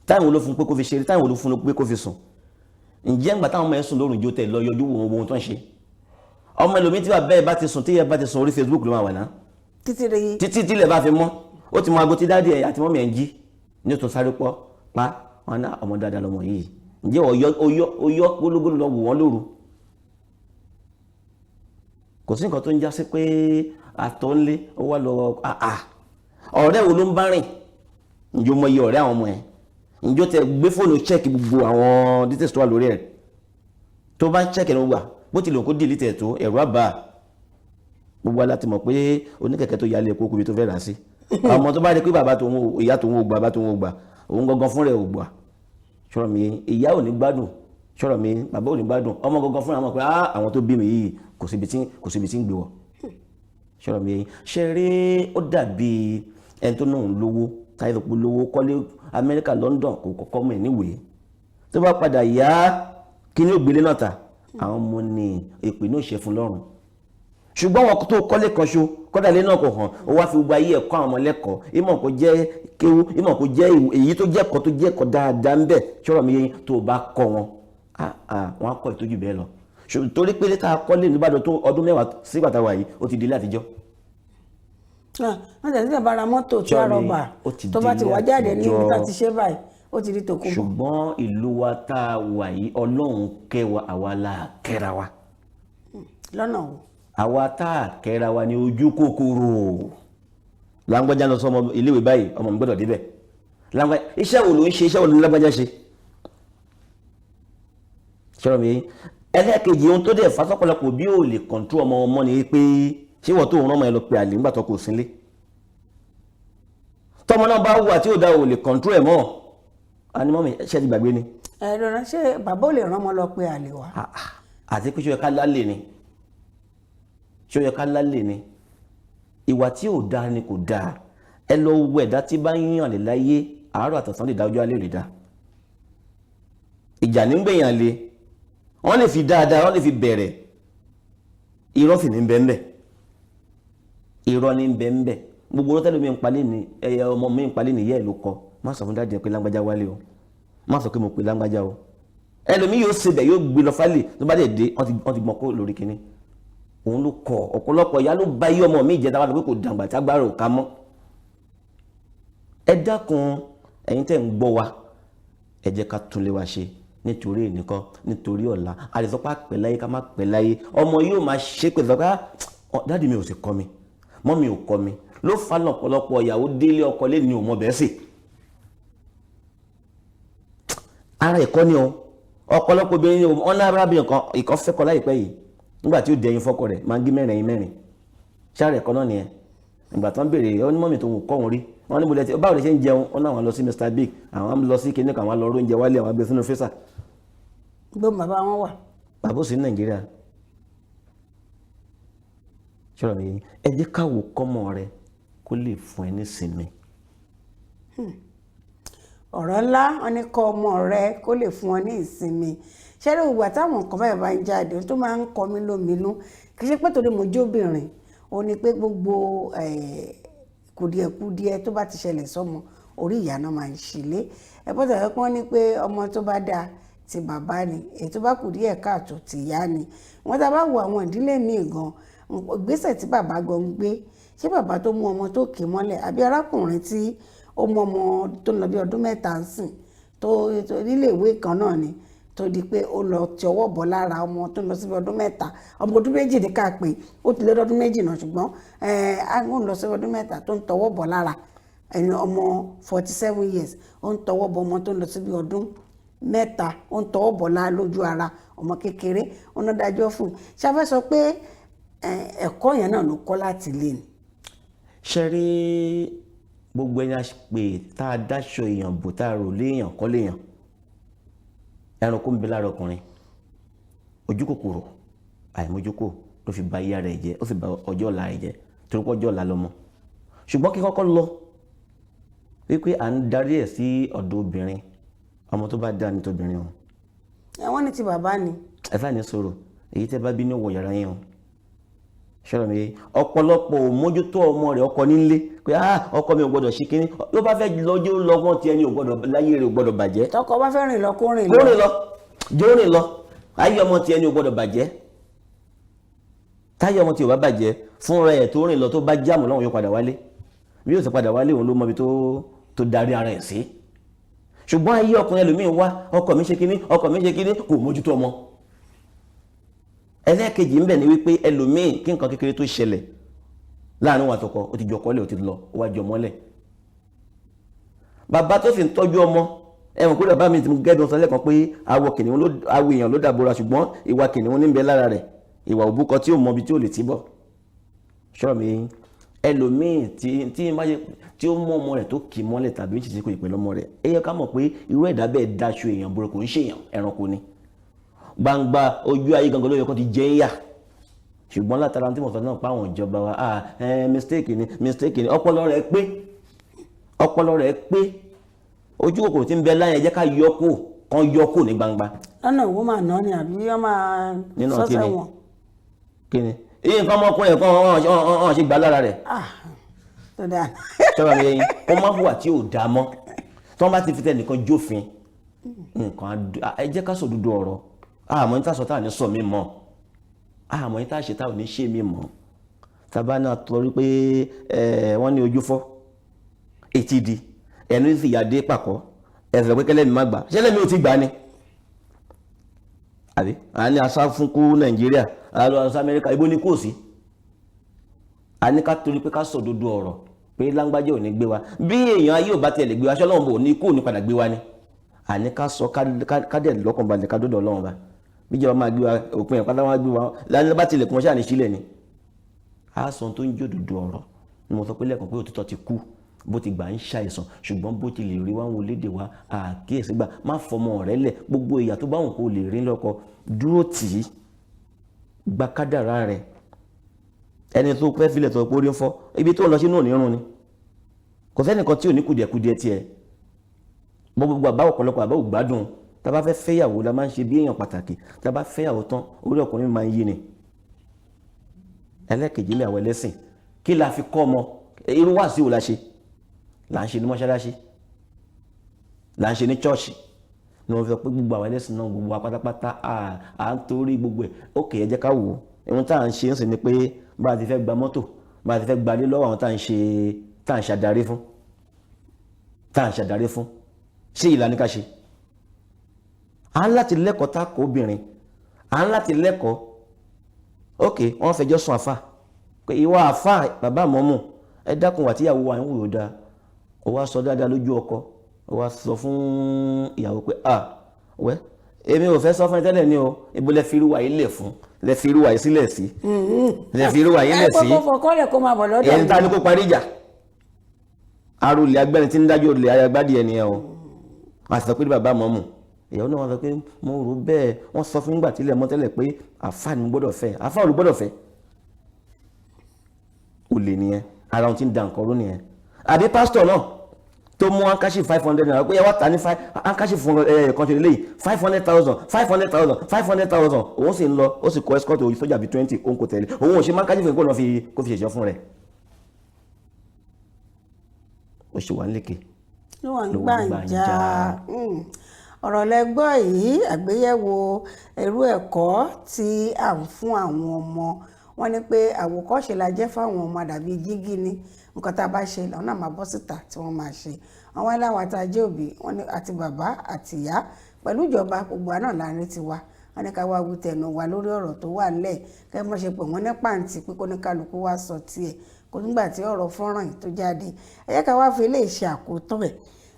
Time wo ló fún pé kó fi ṣeré? Time wo ló fún pé kó fi sùn? Ǹjẹ́ ńgbà táwọn ọmọ ẹ̀ sùn lóru, ìjó tẹ̀ lọ yọjú wo ohun tó ń ṣe? Ọmọ ẹlòmíì tí bàbá ẹ̀ bá ti sùn, tí ìyá bá ti sùn, orí Facebook ló máa wà náà títí rí. Títí tílẹ̀ bá fi mọ́. Ó ti mọ aago tí daddy ẹ̀ àti mummy ẹ̀ ń jí ní ó tún sáré pọ́ pa wọn ná. Ọmọ dáadáa lọmọ yìí. Ǹjẹ́ ọyọ́ gbólógbóló lọ wò wọ́n lóru? Kò sí nǹkan tó ń já sí pé àtọ̀ ńlé ó wá lọ. Ọ̀rẹ́ wo ló ń bá rìn? Ǹjẹ́ o mọ iye ọ̀rẹ́ àwọn ọmọ ẹ̀? Ǹjẹ́ o tẹ gbé fóònù check gbogbo àwọn details tó wà lórí ẹ̀? Tó bá ń check ẹ̀ ló wà, bó tilẹ̀ kó delete ẹ̀ tó, ẹ̀rọ àbá gbogbo wa láti mọ̀ pé oníkẹ̀kẹ́ tó yálé epo kúbi tó fẹ́ rà sí. Ọmọ tó bá rí pé bàbá tòun, ìyá tòun ò gbà, bàbá tòun ò gbà, òun gangan fúnra ẹ̀ ò gbà. Ṣọ́rọ̀ mi, ìyá ò ní gbádùn. Ṣọ́rọ̀ mi, bàbá ò ní gbádùn. Ọmọ gangan fúnra mọ̀ pé àwọn tó bí mi yìí, kò síbi tí ń gbé wọ̀. Ṣọ́rọ̀ mi, ṣe rí, ó dàbí ẹni tó náà ń lówó táyé tó polówó kọ́lé Amẹ́ríkà, London, kò kọ́kọ́ mọ̀ ẹ́ níwèé. Tó bá padà yá, kí ni ògbélé náà ta àwọn ọmọ ní èpè ní òṣè fún lọ́rùn. Ṣùgbọ́n wọn tó kọ́lé kan ṣo, kọ́dàlé náà kò hàn, ó wá fi gbogbo ayé ẹ̀kọ́ àwọn ọmọ lẹ́kọ̀ọ́, ìmọ̀ kò jẹ́ kéwú, ìmọ̀ kò jẹ́ èyí tó jẹ́ ẹ̀kọ́, tó jẹ́ ẹ̀kọ́ dáadáa ń bẹ̀. Ṣọ́rọ̀ mi yẹn, tó o bá kọ́ wọn, wọn á kọ́ ìtọ́jú bẹ́ẹ̀ lọ. Torí pé tá a kọ́lé nígbàdàn tó ọdún 10 sígbà tá a wà yìí, ó ti di ilé àtijọ́. Wọ́n tẹ̀lé tẹ̀ bára mọ́tò tí a rọ̀bà tó bá ti wá jáde ní ibi tá a ti ṣe báyìí, ó ti di tòkunbọ̀. Ṣùgbọ́n ìlú wa tá a wà yìí, Ọlọ́run kẹ́ wa, àwa la kẹ́ra wa. Lọ́nà wo? Àwa tá a kẹ́ra wa ní ojú kòkòrò. Lágbájá lọ sọmọ iléèwé báyìí, ọmọ mi gbọ́dọ̀ débẹ̀. Lágbájá, iṣẹ́ wo ló ń ṣe? Iṣẹ́ wo ló ń lágbájá ṣe? Ṣọ́rọ̀ mi, ẹlẹ́ẹ̀kejì, ohun tó dẹ̀ fásọpọ̀lọpọ̀ bí ò lè kọ̀ǹtró ọmọ ọmọ ni pé ṣé wọ́n tó ń rán ọmọ ẹ lọ pé àlè ńgbà tó kò sílé, tọmọ náà bá wù àti òdà, ò lè kọ̀ǹtró ẹ̀ mọ́. Àní mọ́mì, ṣé ti gbàgbé ni? Ẹ lọ́nà, ṣé bàbá ò lè rán ọmọ lọ pé àlè wá? Àti pé ṣé ó yẹ ká lálè ni? Ṣé ó yẹ ká lálè ni? Ìwà tí ò dáa ni kò dáa. Ẹ lọ wo ẹ̀dá tí bá ń yàn lè láyé, àárọ̀ àtọ̀sán lè dá, ojú alẹ́ lè dá. Ìjà nígbẹ̀yàn le, wọ́n lè fi dáadáa, wọ́n lè fi bẹ̀rẹ̀, irọ́ sì ní bẹ́ẹ̀, irọ́ ní bẹ́ẹ̀. Gbogbo ọ̀rọ̀ tẹ́lẹ̀ mi ń palẹ̀ ní ẹ̀yẹ ọmọ mi ń palẹ̀ ní ìyá ẹ̀ ló kọ. Má sọ fún dáàdì ẹ pé lágbájá wálé o, má sọ pé mo pè lágbájá o. Ẹlòmíì yóò ṣe bẹ̀, yóò gbé lọ fálè. Tó bá dẹ̀ dé, wọ́n ti gbọ́n kó lórí kinní, òun ló kọ. Ọ̀pọ̀lọpọ̀ ìyá ló bá yí ọmọ mi jẹ́, táwa lọ pé kò dàgbà tí agbára ò ká mọ́. Ẹ dákun, ẹ̀yin tẹ́ ń gbọ́ wa, ẹ jẹ́ ká tún lé wa ṣe, nítorí ẹnìkan, nítorí ọ̀la. A lè sọ pé àpẹ́ láyé, ká má pẹ́ láyé, ọmọ yóò máa ṣe pé sọ pé dáàdì mi ò sì kọ́ mi, mọ́mì ò kọ́ mi. Ló fa lọ́pọ̀lọpọ̀ ìyàwó délé ọkọ lé ní òmọ bẹ́ẹ̀ sì ara ẹ̀kọ́ ni o. Ọ̀pọ̀lọpọ̀ obìnrin ni wọn lárábìnrin kan ìkan fẹ́kọ láìpẹ́ yìí, nígbà tí ó dẹ̀yìn fọ́kọ rẹ̀ máa ń gé mẹ́rin, ẹyin mẹ́rin ṣáà ẹ̀kọ́ náà nìyẹn. Ìgbà tó ń béèrè, ó ní mọ́mì tó ń kọ́ òun rí. Wọ́n ní mo lẹ́tí, báwo lè ṣe ń jẹun? Wọ́n náà wọ́n lọ sí Mr Big, àwọn lọ sí kinní kan, àwọn lọ oúnjẹ wálé, àwọn gbé sínú físà. Gbogbo bàbá wọn wà. Bàbá ò sí ní Nàìjíríà. Ṣọ́ra mi, ẹ jẹ́ ká wò kọ́mọ rẹ kó lè fún ẹ nísinmi. Ọ̀rọ̀ ńlá. Wọn ní kọ́ ọmọ rẹ kó lè fún ọ ní ìsinmi. Ṣẹ́rí, ìgbà táwọn nǹkan báyìí bá ń jáde, tó máa ń kọ mí lóminú, kì í ṣe pé torí mo jóbìnrin, ó ní pé gbogbo kùdìẹ̀kudiẹ tó bá ti ṣẹlẹ̀ sọ́mọ, orí ìyá náà máa ń ṣílé. Ẹ bọ́ tẹ̀lé pé wọ́n ní pé ọmọ tó bá dáa ti bàbá ni, èyí tó bá kù díẹ̀ káàtó ti ìyá ni. Wọ́n tá a bá wo àwọn ìdílé míì gan, ìgbésẹ̀ tí bàbá gan ń gbé, ṣé bàbá tó mú ọmọ tó kì í mọ́lẹ̀, àbí arákùnrin tí ó mú ọmọ tó ń lọ bí ọdún 3 ń sìn tó nílé ìwé kan náà ni, tó di pé ó lọ ti ọwọ́ bọ̀ lára ọmọ tó ń lọ síbi ọdún 3, ọmọ ọdún 2 ní ká pé ó ti lé ọdún 2 náà, ṣùgbọ́n ó ń lọ síbi ọdún 3, tó ń tọwọ́ bọ̀ lára ẹni ọmọ 47 years, ó ń tọwọ́ bọ̀ ọmọ tó ń lọ síbi ọdún 3, ó ń tọwọ́ bọ̀ lá lójú ara ọmọ kékeré. Ó ná dájọ́ fún un. Ṣáfẹ́ sọ pé ẹ̀kọ́ yẹn náà ló kọ́ láti lé ni? Ṣe rí, gbogbo ẹni a pè tá a dáṣọ èèyàn bò, tá a rò léèyàn kọ́ léèyàn, ẹranko ń bẹ lára ọkùnrin. Ojú kòkòrò, àìmójúkò ló fi ba iye rẹ̀ jẹ́, ó sì ba ọjọ́ ọ̀la rẹ̀ jẹ́, torí pé ọjọ́ ọ̀la lọ́mọ. Ṣùgbọ́n kí kọ́kọ́ lọ wípé à ń darí ẹ̀ sí ọ̀dọ̀ obìnrin, ọmọ tó bá dáa ní tóbìnrin o. Ẹ wọ́n ní ti bàbá ni. Ẹ fà ní sọ̀rọ̀, èyí tẹ́ bá bí ní wọ̀ yàrá yẹn o. Ṣọ́rọ̀ mi, ọ̀pọ̀lọpọ̀ ò mójútó ọmọ rẹ̀. Ọkọ nílé pé, ah, ọkọ mi ò gbọ́dọ̀ ṣe kínní, ló bá fẹ́ lọ́jọ́ lọ́gbọ́n tiẹ̀ ni ò gbọ́dọ̀ láyé rẹ̀ ò gbọ́dọ̀ bàjẹ́. Tọkọ bá fẹ́ rìn lọ, kó rìn kó lọ. Rìn lọ, jó rìn lọ. Ayé ọmọ tiẹ̀ ni ò gbọ́dọ̀ bàjẹ́. Táyé ọmọ tí ò bá bàjẹ́ fúnra ẹ̀ tó rìn lọ, tó bá jáàmù lọ́wọ́, yóò padà wálé. Bí yóò sì padà wálé, òun ló mọ ibi tó darí ara ẹ̀ sí. Ṣùgbọ́n ayé ọkùnrin ẹlòmíín wá, ọkọ mi ṣe kíní, ọkọ mi ṣe kíní, kò mójútó ọmọ. Ẹlẹ́ẹ̀kejì ńbẹ̀ ni wípé ẹlòmíín, kí nǹkan kékeré tó ṣẹlẹ̀ láàrin wọn àtọkọ, ó ti jọ kọ́lẹ̀, ó ti lọ, ó wá jọ mọ́lẹ̀. Bàbá tó sì ń tọ́jú ọmọ, ẹ̀wọ̀n kúrò, bàbá mi ti gẹ́gẹ́ sọ lẹ́ẹ̀kan pé awọ kìnìún ló awọ èèyàn ló dàbora, ṣùgbọ́n ìwà kìnìún ní ń bẹ lára rẹ̀, ìwà òbúkọ tí ò mọ ibi tí ò lè tí bọ̀. Ṣọ́ mi, ẹlòmíì tí má ṣe tí ó mú ọmọ rẹ̀ tó kì í mọ́lẹ̀ tàbí ń ṣiṣẹ́ kò pẹ̀lú ọmọ rẹ̀, ẹ yẹ ká mọ̀ pé irú ẹ̀dá bẹ́ẹ̀ daṣọ èèyàn boro, kò ń ṣèyàn, ẹranko ni. Gbangba ojú ayé gangan ló yẹ kó ti jẹ́ ń yà. Ṣùgbọ́n látara tí mo sọ náà pa àwọn ìjọba wa, ah, mistake ni, mistake ni. Ọpọlọ rẹ̀ pé, ọpọlọ rẹ̀ pé, ojú kòkòrò tí ń bẹ láyé, jẹ́ ká yọ kó kan yọ kó ní gbangba. Lọ́nà owó máa ná ni àbí wọ́n máa Nínú sọ́sẹ̀ kíni? wọn. Kí ni iye nǹkan ọmọkùnrin kan ọ̀hún ṣe gbà lára rẹ̀? Ah, tó dáa. Ṣọ́ra mi yẹn, kó má hùwà tí ò dáa mọ́. Tí wọ́n bá ti fi tẹ nìkan jófin nǹkan ẹ jẹ́ ká sòdodo ọ̀rọ̀. Àmọ́ ní tá a sọ tá à ní sọ mí mọ́, àmọ́ ní tá a ṣe tá ò ní ṣe mí mọ́. Tàbá náà torí pé wọ́n ní ojú fọ́, etí di, ẹnu sì yà dé pàkọ́, ẹ̀sìn pé kẹ́lẹ́mi má gbà, ṣẹlẹ́mi ò ti gbà ni? Àbí à ní asá fún kú Nàìjíríà, àlọ́ asá Amẹ́ríkà, ibo ni kò sí? A ní ká torí pé ká sòdodo ọ̀rọ̀ pé láńgbájẹ́ ò ní gbé wa. Bí èèyàn ayé ò bá tiẹ̀ lè gbé wa, ṣé Ọlọ́run bò ní kú ò ní padà gbé wa ni? Àní ká sọ ká dẹ̀ lọ́kàn balẹ̀, ká dọ́dọ̀ Ọlọ́run ba. Bíjọba máa gbé wa, òpin ẹ̀ pátá wọn á gbé wa lálẹ́, bá tilẹ̀kùn wọn ṣáà ní sílẹ̀ ni. A sọ tó ń jòdòdò ọ̀rọ̀ ni mo sọ pé lẹ́ẹ̀kan pé òtítọ́ ti kú, bó ti gbà ń ṣàìsàn, ṣùgbọ́n bó ti lè rí wá ń wọlé dè wá àkíyèsí gbà. Má fọmọ rẹ lẹ̀. Gbogbo ìyà tó bá wùn kó lè rí lọ́kọ, dúró tì í, gba kádàrá rẹ̀. Ẹni tó fẹ́ filẹ̀ tó pé orí ń fọ́, ibi tó ń lọ sínú òní rún ni. Kò sẹ́nìkan tí ò ní kùdìẹ̀kudiẹ tiẹ̀. Gbogbo àbá, ọ̀pọ̀lọpọ̀ àbá ò gbádùn. Tá a bá fẹ́ fẹ́yàwó la máa ń ṣe bí èèyàn pàtàkì. Tá a bá fẹ́yàwó tán, orí ọkùnrin máa ń yí ni. Ẹlẹ́kejì ní àwọn ẹlẹ́sìn, kí la fi kọ́ ọmọ? Irú wàásù wo la ṣe, là ń ṣe ní mọ́ṣáláṣí, là ń ṣe ní chọ́ọ̀ṣì? Ni wọ́n fi sọ pé gbogbo àwọn ẹlẹ́sìn náà, gbogbo wa pátápátá, à ń torí gbogbo ẹ̀. Ókè, ẹ jẹ́ ká wò ó. Ohun tá à ń ṣe ń sìn ni pé bá a ti fẹ́ gba mọ́tò, bá a ti fẹ́ gbalé lọ́wọ́ àwọn tá à ń ṣe, tá à ń ṣàdarí fún, tá à ń ṣàdarí fún. Ṣé ìlànà ká ṣe? À ń láti lẹ́kọ̀ọ́ tá kó obìnrin, à ń láti lẹ́kọ̀ọ́. Ok, wọ́n fẹjọ́ sùn àfà pé ìwọ àfà, bàbá mọ́mù, ẹ dákun, wà tíyàwó wa ń wò ó dáa. Ó wá sọ dáadáa lójú ọkọ, ó wá sọ fún ìyàwó pé, ah, wẹ́, èmi ò fẹ́ sọ fún ẹ tẹ́lẹ̀ ni o. Ibo lẹ fi irú wa yìí lẹ̀ fún, lẹ fi irú wa yìí sílẹ̀ sí, lẹ fi irú wa yìí lẹ̀ sí? Ẹ kó fọkọ́lẹ̀, kó máa bọ̀ lọ́dọ̀ Ẹni mi. tá a ní kó parí ìjà, arúlẹ̀ agbẹ́ni tí ń dájú olè ayagbádìí ẹni ẹ o. A sọ pé bàbá mọ́mù, ìyàwó náà wọ́n sọ pé mo rò bẹ́ẹ̀, wọ́n sọ fún nígbà tílẹ̀ mọ́ tẹ́lẹ̀ pé àfáà ni mo gbọ́dọ̀ fẹ́, àfáà ò ló gbọ́dọ̀ fẹ́. Olè nìyẹn, ara ohun tí ń da nǹkan rú nìyẹn. Àbí pásítọ̀ náà tó mú handkerchief ₦500 pé ẹ wá ta ní five handkerchief fún ẹ kan ṣe lélẹ́yìí, 500,000, 500,000, 500,000. Òun sì ń lọ, ó sì kọ escort òun sójà bíi 20, òun kò tẹ̀lé. Òun ò ṣe handkerchief kó lọ fi kó fi ṣèṣọ́ fún rẹ̀, ó ṣe wà ń lékè. Ló wà ń Ló wà ń gbàǹjà. gbàǹjà. Ọ̀rọ̀ lẹ gbọ́ yìí, àgbéyẹ̀wò irú ẹ̀kọ́ tí à ń fún àwọn ọmọ. Wọ́n ní pé àwòkọ́ṣe la jẹ́ fáwọn ọmọ, dàbí jígí ni. Nǹkan tá a bá ṣe làwọn náà máa bọ́ síta tí wọ́n máa ṣe. Àwọn aláwọ̀ àtàjẹ́ òbí wọ́n ní àti bàbá àti ìyá pẹ̀lú ìjọba, gbogbo àná là ń retí wa. Wọ́n ní ká wá wí tẹnu wa lórí ọ̀rọ̀ tó wà nílẹ̀, kẹ́ mọ́ ṣe pé wọ́n ní pàǹtí pé kó ní kálukú wá sọ tiẹ̀ kó nígbà tí ọ̀rọ̀ fọ́nrán yìí tó jáde. Ẹ jẹ́ ká wá fi eléyìí ṣe àkótán ẹ̀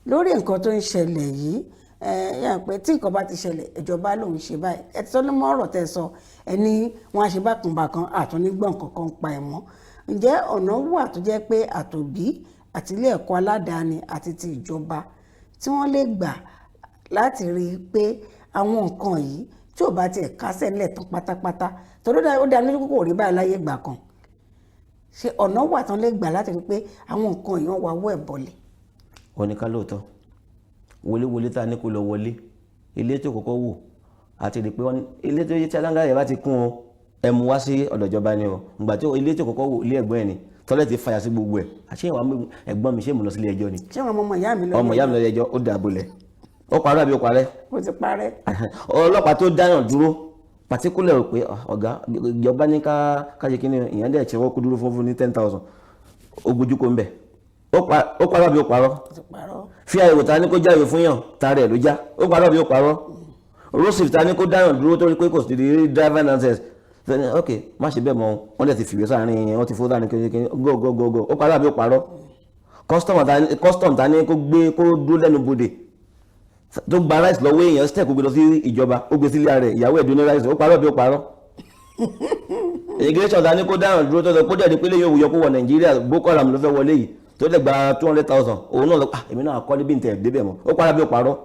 lórí nǹkan tó ń ṣẹlẹ̀ yìí. Ẹ yà pé tí nǹkan bá ti ṣẹlẹ̀, ìjọba lòun ṣe báyìí. Ẹ ti sọ ní mọ́ ọ̀rọ̀ tẹ́ sọ, ẹ ní wọ́n á ṣe bákan bákan, àtúnígbọ̀n kankan pa ẹ̀ mọ́. Ǹjẹ́ ọ̀nà wà tó jẹ́ pé àtòbí àti ilé ẹ̀kọ́ aládàáni àti ti ìjọba tí wọ́n lè gbà láti rí i pé àwọn nǹkan yìí tí ò bá tiẹ̀ kásẹ̀ ńlẹ̀ tán pátápátá, torí ó dá lójú kò rí báyìí láyé ìgbà kan? Ṣé ọ̀nà wà tán lè gbà láti rí i pé àwọn nǹkan yìí wọ́n wá wọ́ ẹ̀ bọ̀lẹ̀? Ó ní ká lóòótọ́, wọléwọlé tá a ní kó lọ wọlé, ilé tó kọ́kọ́ wò àti rí i pé wọ́n ní ilé tó yẹ tí aláǹgá rẹ̀ bá ti kún o, ẹ mú wá sí ọ̀dọ̀ ìjọba ni o. Ìgbà tí ilé tó kọ́kọ́ wò, ilé ẹ̀gbọ́n ẹ̀ ni, tọ́lẹ̀tì fàyà sí gbogbo ẹ̀. Àṣé ìwà ẹ̀gbọ́n mi, ṣé mo lọ sílé ẹjọ́ ni? Ṣé wọn ọmọ ìyá mi lọ? Ọmọ ìyá mi lọ ilé ẹjọ́, ó dà bolẹ̀, ó parẹ́ àbí ó parẹ́? Ó ti parẹ́. Ọlọ́pàá tó dáyàn dúró pàtíkúlẹ̀ rò pé, "Ah, ọ̀gá, ìjọba ní ká ṣe kí ni?" Ìyẹn dẹ̀ ṣe wọ́n kó dúró fún ní 10,000, ó gbójú kó ń bẹ̀. Ó parọ́ bí ó parọ́? Fi àyẹ̀wò ta ní kó jáwé fún yàn, ta rẹ̀ ló já. Ó parọ́ bí ó parọ́? Rosif ta ní kó dáyàn dúró torí pé kò sí rí driver license. Ok, má ṣe bẹ́ẹ̀ mọ́, wọ́n lè ti fìwé sáàrin yẹn, wọ́n ti fó sáàrin kékeré, go go go go. Ó parọ́ àbí ó parọ́? Custom ta ní kó gbé kó dúró lẹ́nu bodè tó gba rice lọ́wọ́ èèyàn, step gbé lọ sí ìjọba, ó gbé sílé rẹ̀, ìyàwó ẹ̀dùn ní rice. Ó parọ́ bí ó parọ́? Immigration ta ní kó dáhùn dúró tó sọ kó dẹ̀ di pé lè yóò yọ kó wọ Nàìjíríà, Boko Haram ló fẹ́ wọlé yìí, tó dẹ̀ gba 200,000, òun náà lọ, ah, èmi náà kọ́lé bí n tẹ̀ débẹ̀ mọ́. Ó parọ́ bí ó parọ́?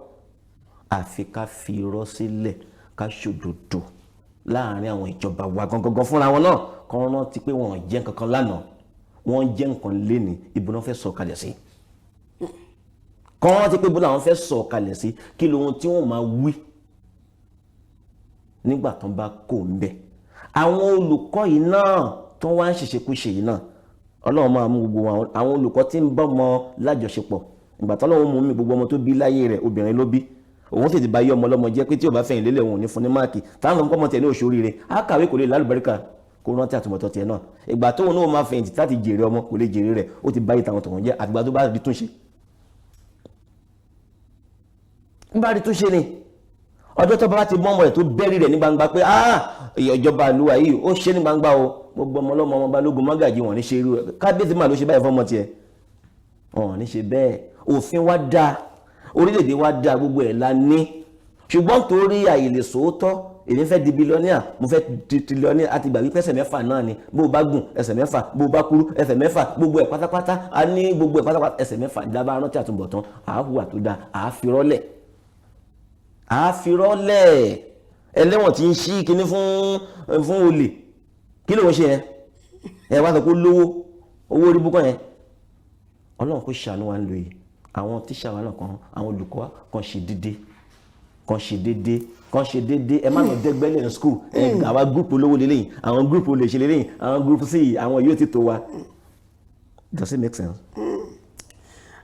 Àfi ká fi irọ́ sílẹ̀, ká ṣòdodo láàrin àwọn ìjọba wa gangan fúnra wọn náà, kọ́ rántí pé wọ́n jẹ́ nǹkan kan lánàá, wọ́n jẹ́ nǹkan léni, ibo náà fẹ́ sọ kalẹ̀ sí? Kọ́ rántí pé ibo làwọn fẹ́ sọ kalẹ̀ sí? Kí lohun tí wọ́n máa wí nígbà tó ń bá kó ń bẹ̀? Àwọn olùkọ́ yìí náà tó wá ń ṣèṣekúṣe yìí náà, Ọlọ́run máa mú gbogbo àwọn olùkọ́ tí ń bọ́ ọmọ lájọṣepọ̀. Ìgbà tọ́lọ́run mú mi, gbogbo ọmọ tó bí láyé rẹ̀ obìnrin ló bí, òun sì ti bá yí ọmọ ọlọ́mọ jẹ́ pé tí ò bá fẹ̀yìn lélẹ̀, òun ò ní fún ní máàkì. Táwọn ọmọ tiẹ̀ ní oṣù oríire á kàwé, kò lè lálùbáríkà. Kó rántí àtúbọ̀tán tiẹ̀ náà. Ìgbà tóun náà máa fẹ̀yìntì láti jèrè ọmọ, kò lè jèrè rẹ̀, ó ti bá yí tàwọn tòun jẹ́. Àtìgbà tó bá rí túnṣe, ń bá rí túnṣe ni ọjọ́ tó bá ti mọ́ ọmọ rẹ̀ tó bẹ́rí rẹ̀ ní gbangba pé ah, ìjọba àlùwà yìí ó ṣe ní gbangba o, gbogbo ọmọ ọlọ́mọ ọmọ balógun mọ́gàjì wọn ní ṣe irú ẹ̀, kábíyèsí mà ló ṣe báyìí fọ́mọ tiẹ̀, wọn ní ṣe bẹ́ẹ̀. Òfin wa dáa, orílẹ̀-èdè wa dáa, gbogbo ẹ̀ la ní, ṣùgbọ́n torí àìlè sòótọ́, èmi fẹ́ di bílíọ̀nìà, mo fẹ́ di tírílíọ̀nìà, àti gbà wípé ẹsẹ̀ mẹ́fà náà ni. Bó o bá gùn ẹsẹ̀ mẹ́fà, bó o bá kúrú ẹsẹ̀ mẹ́fà, gbogbo ẹ̀ pátápátá a ní, gbogbo ẹ̀ pátápátá ẹsẹ̀ mẹ́fà. Ìdábàá rántí àtúbọ̀tán, àáhùwà tó dáa, àáfirọ́lẹ̀ àáfirọ́lẹ̀. Ẹlẹ́wọ̀n tí ń ṣí kinní fún olè, kí ló ń ṣe yẹn? Ẹ wá sọ pé lówó owó orí búkọ yẹn. Ọlọ́run kò ṣàánú wa ń lò yìí. Àwọn tíṣà wa náà kan, àwọn olùkọ́ kan ṣe déédéé, kan ṣe déédéé, kan ṣe déédéé. Ẹ má lọ dẹ́gbẹ́lẹ̀ ní school. Ẹ àwa group olówó lélẹ́yìn, àwọn group olè ṣe lélẹ́yìn, àwọn group c, àwọn yóò ti tó wa. Does it make sense?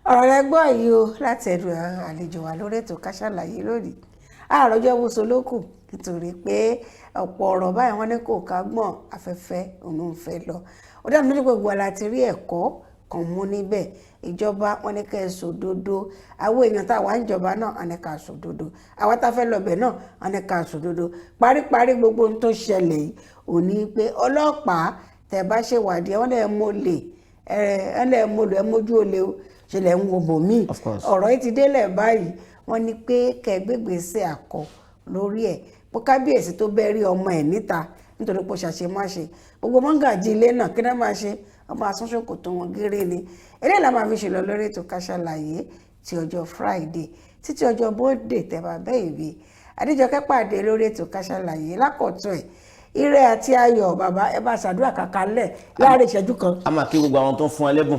Ọ̀rọ̀ rẹ gbọ́ yìí o láti ẹ̀dùn àlejò wa lórí ètò Ká Sálàyé lónìí. Àròjọ bùsùn ló kù, nítorí pé ọ̀pọ̀ ọ̀rọ̀ báyìí wọ́n ní kò ká gbọ̀n afẹ́fẹ́ òun ń fẹ́ lọ. Ó dàbí lórí gbogbo àlá ti rí ẹ̀kọ́ kan mú níbẹ̀. Ìjọba wọn ní kẹ́ ẹ sòdodo, àwọn èèyàn tá a wà níjọba náà wọn ní ká sòdodo, àwa tá a fẹ́ lọ́bẹ̀ náà wọn ní ká sòdodo. Paríparí gbogbo ohun tó ṣẹlẹ̀ yìí ò ní pé ọlọ́pàá tẹ̀ bá ṣèwádìí wọn lè mọ̀lẹ̀ ẹ lè mọ̀lẹ̀ ẹ mójú olè o ṣẹlẹ̀ ń wo bòmíì. Of course. Ọ̀rọ̀ yìí ti délẹ̀ báyìí, wọ́n ní pé kẹgbẹ́gbèsè àkọ́ lórí ẹ̀ pé kábíyèsí tó bẹ́ẹ̀ rí ọmọ ẹ̀ níta nítorí pé ó ṣàṣemáṣe, gbogbo mọ́gàjì ilé náà kí náà máa ṣe ọmọ asúnṣòkòtò wọn géré ni. Eléyìí la máa fi ṣèlọ lórí ètò Ká Sálàyé ti ọjọ́ Friday títí ọjọ́ Monday tẹ́bà bẹ́ẹ̀ ìwé Adéjọkẹ́ pàdé lórí ètò Ká Sálàyé lákọ̀tún ẹ̀. Ire àti ayọ̀, bàbá, ẹ bá ṣàdúrà kàkà lẹ̀ láàrin ìṣẹ́jú kan. A máa kí gbogbo àwọn tó ń fún wa lẹ́bùn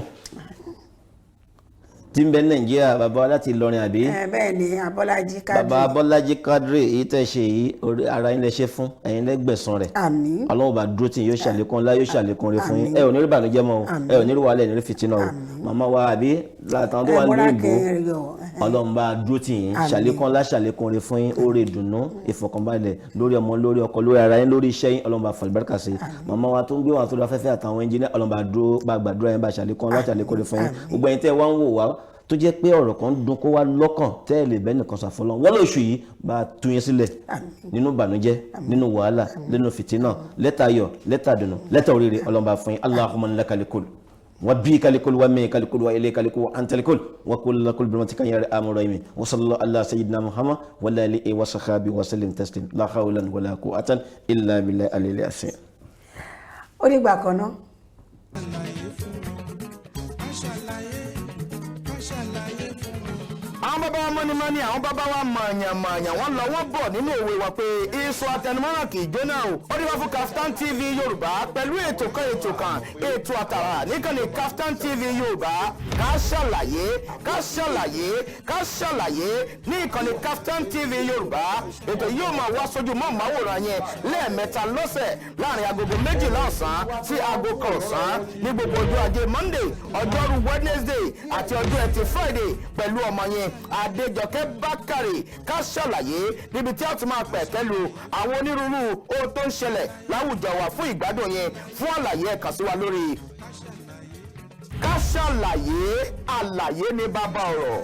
tí ń bẹ ní Nàìjíríà, bàbá wa láti Ìlọrin àbí? Ẹ bẹ́ẹ̀ ni, Abọ́lájí Kádírì. Bàbá Bọ́lájí Kádírì, èyí tẹ́ ṣe yìí, orí ara yín lẹ ṣe fún, ẹ̀yin lẹ́gbẹ̀sán rẹ̀. Àmín. Ọlọ́run bá dúró tì yín, yóò ṣàlékún ọlá, yóò ṣàlékún rẹ̀ fún yín. Ẹ ò ní rí ìbànújẹ́ mọ́ o, ẹ ò ní rí wàhálà, ẹ ní rí fìtínà o. Màmá wa àbí látàwọn tó wà Ẹ, ní ìbò, Mọ́rákẹ́yọ̀. Ọlọ́run bá dúró tì yín, ṣàlékún ọlá, ṣàlékún rẹ̀ fún yín, oore ìdùnnú, ìfọ̀kànbalẹ̀ lórí ọmọ, lórí ọkọ, lórí ara yín, lórí iṣẹ́ yín, Ọlọ́run bá fàlùbáríkà sí. Màmá wa tó ń gbé wọn tó lọ afẹ́fẹ́ àtàwọn ẹnjìnìá, Ọlọ́run bá dúró, bá gbàdúrà yín, bá ṣàlékún ọlá, ṣàlékún rẹ̀ fún yín. Gbogbo ẹ̀yin tẹ́ ẹ wá ń wò wá tó jẹ́ pé ọ̀rọ̀ kan dún kó wá lọ́kàn tẹ́ ẹ lè bẹ́ẹ̀ nìkan ṣàfọlọ́ wọ́n lóṣù yìí, bá a tú yín sílẹ̀ nínú ìbànújẹ́, nínú wàhálà, nínú fìtínà, lẹ́tà ayọ̀, lẹ́tà dùnú, lẹ́tà oríire, Ọlọ́run bá fún yín. Allahumma lakal kul wa bi kalikul wa min kalikul wa ilay kalikul wa anta kalikul wa kull kul bi rahmatika ya arhamar rahimin. Wa sallallahu ala sayyidina Muhammad wa ala alihi wa sahbihi wa sallim taslim. La hawla wa la quwwata illa billahi alil azim. Ó dìgbà kan náà. Ṣàlàyé fún wọn, ká ṣàlàyé, ká ṣàlàyé fún wọn. Àwọn bàbá wa mọ́nímọ́ní, àwọn bàbá wa mọ̀ọ̀yàn-mọ̀ọ̀yàn, wọ́n lọ wọ́n bọ̀ nínú òwe wa pé iṣu atẹnumọ́ràn kì í jóná o. Ó dé wá fún Kaftan TV Yorùbá pẹ̀lú ètò kan, ètò kan, ètò àtàrà níkànnì Kaftan TV Yorùbá, Ká Ṣàlàyé, Ká Ṣàlàyé, Ká Ṣàlàyé ní ìkànnì Kaftan TV Yorùbá. Ètò yìí yóò máa wá sójú mọ́ màwòrán yẹn lẹ́ẹ̀mẹ́ta lọ́sẹ̀ láàrin agogo 12 ọ̀sán sí aago 1 ọ̀sán ní gbogbo ọjọ́ ajé Monday, ọjọ́rú Wednesday àti ọjọ́ ẹtì Friday pẹ̀lú ọmọ yẹn Adéjọkẹ́ Bákàrè. Ká Ṣàlàyé níbi tí a ti máa pẹ̀kẹ́ lu àwọn onírúurú ohun tó ń ṣẹlẹ̀ láwùjọ wa fún ìgbádùn yẹn. Fún àlàyé, ẹ kàn sí wa lórí Ká Ṣàlàyé, àlàyé ní bàbá ọ̀rọ̀.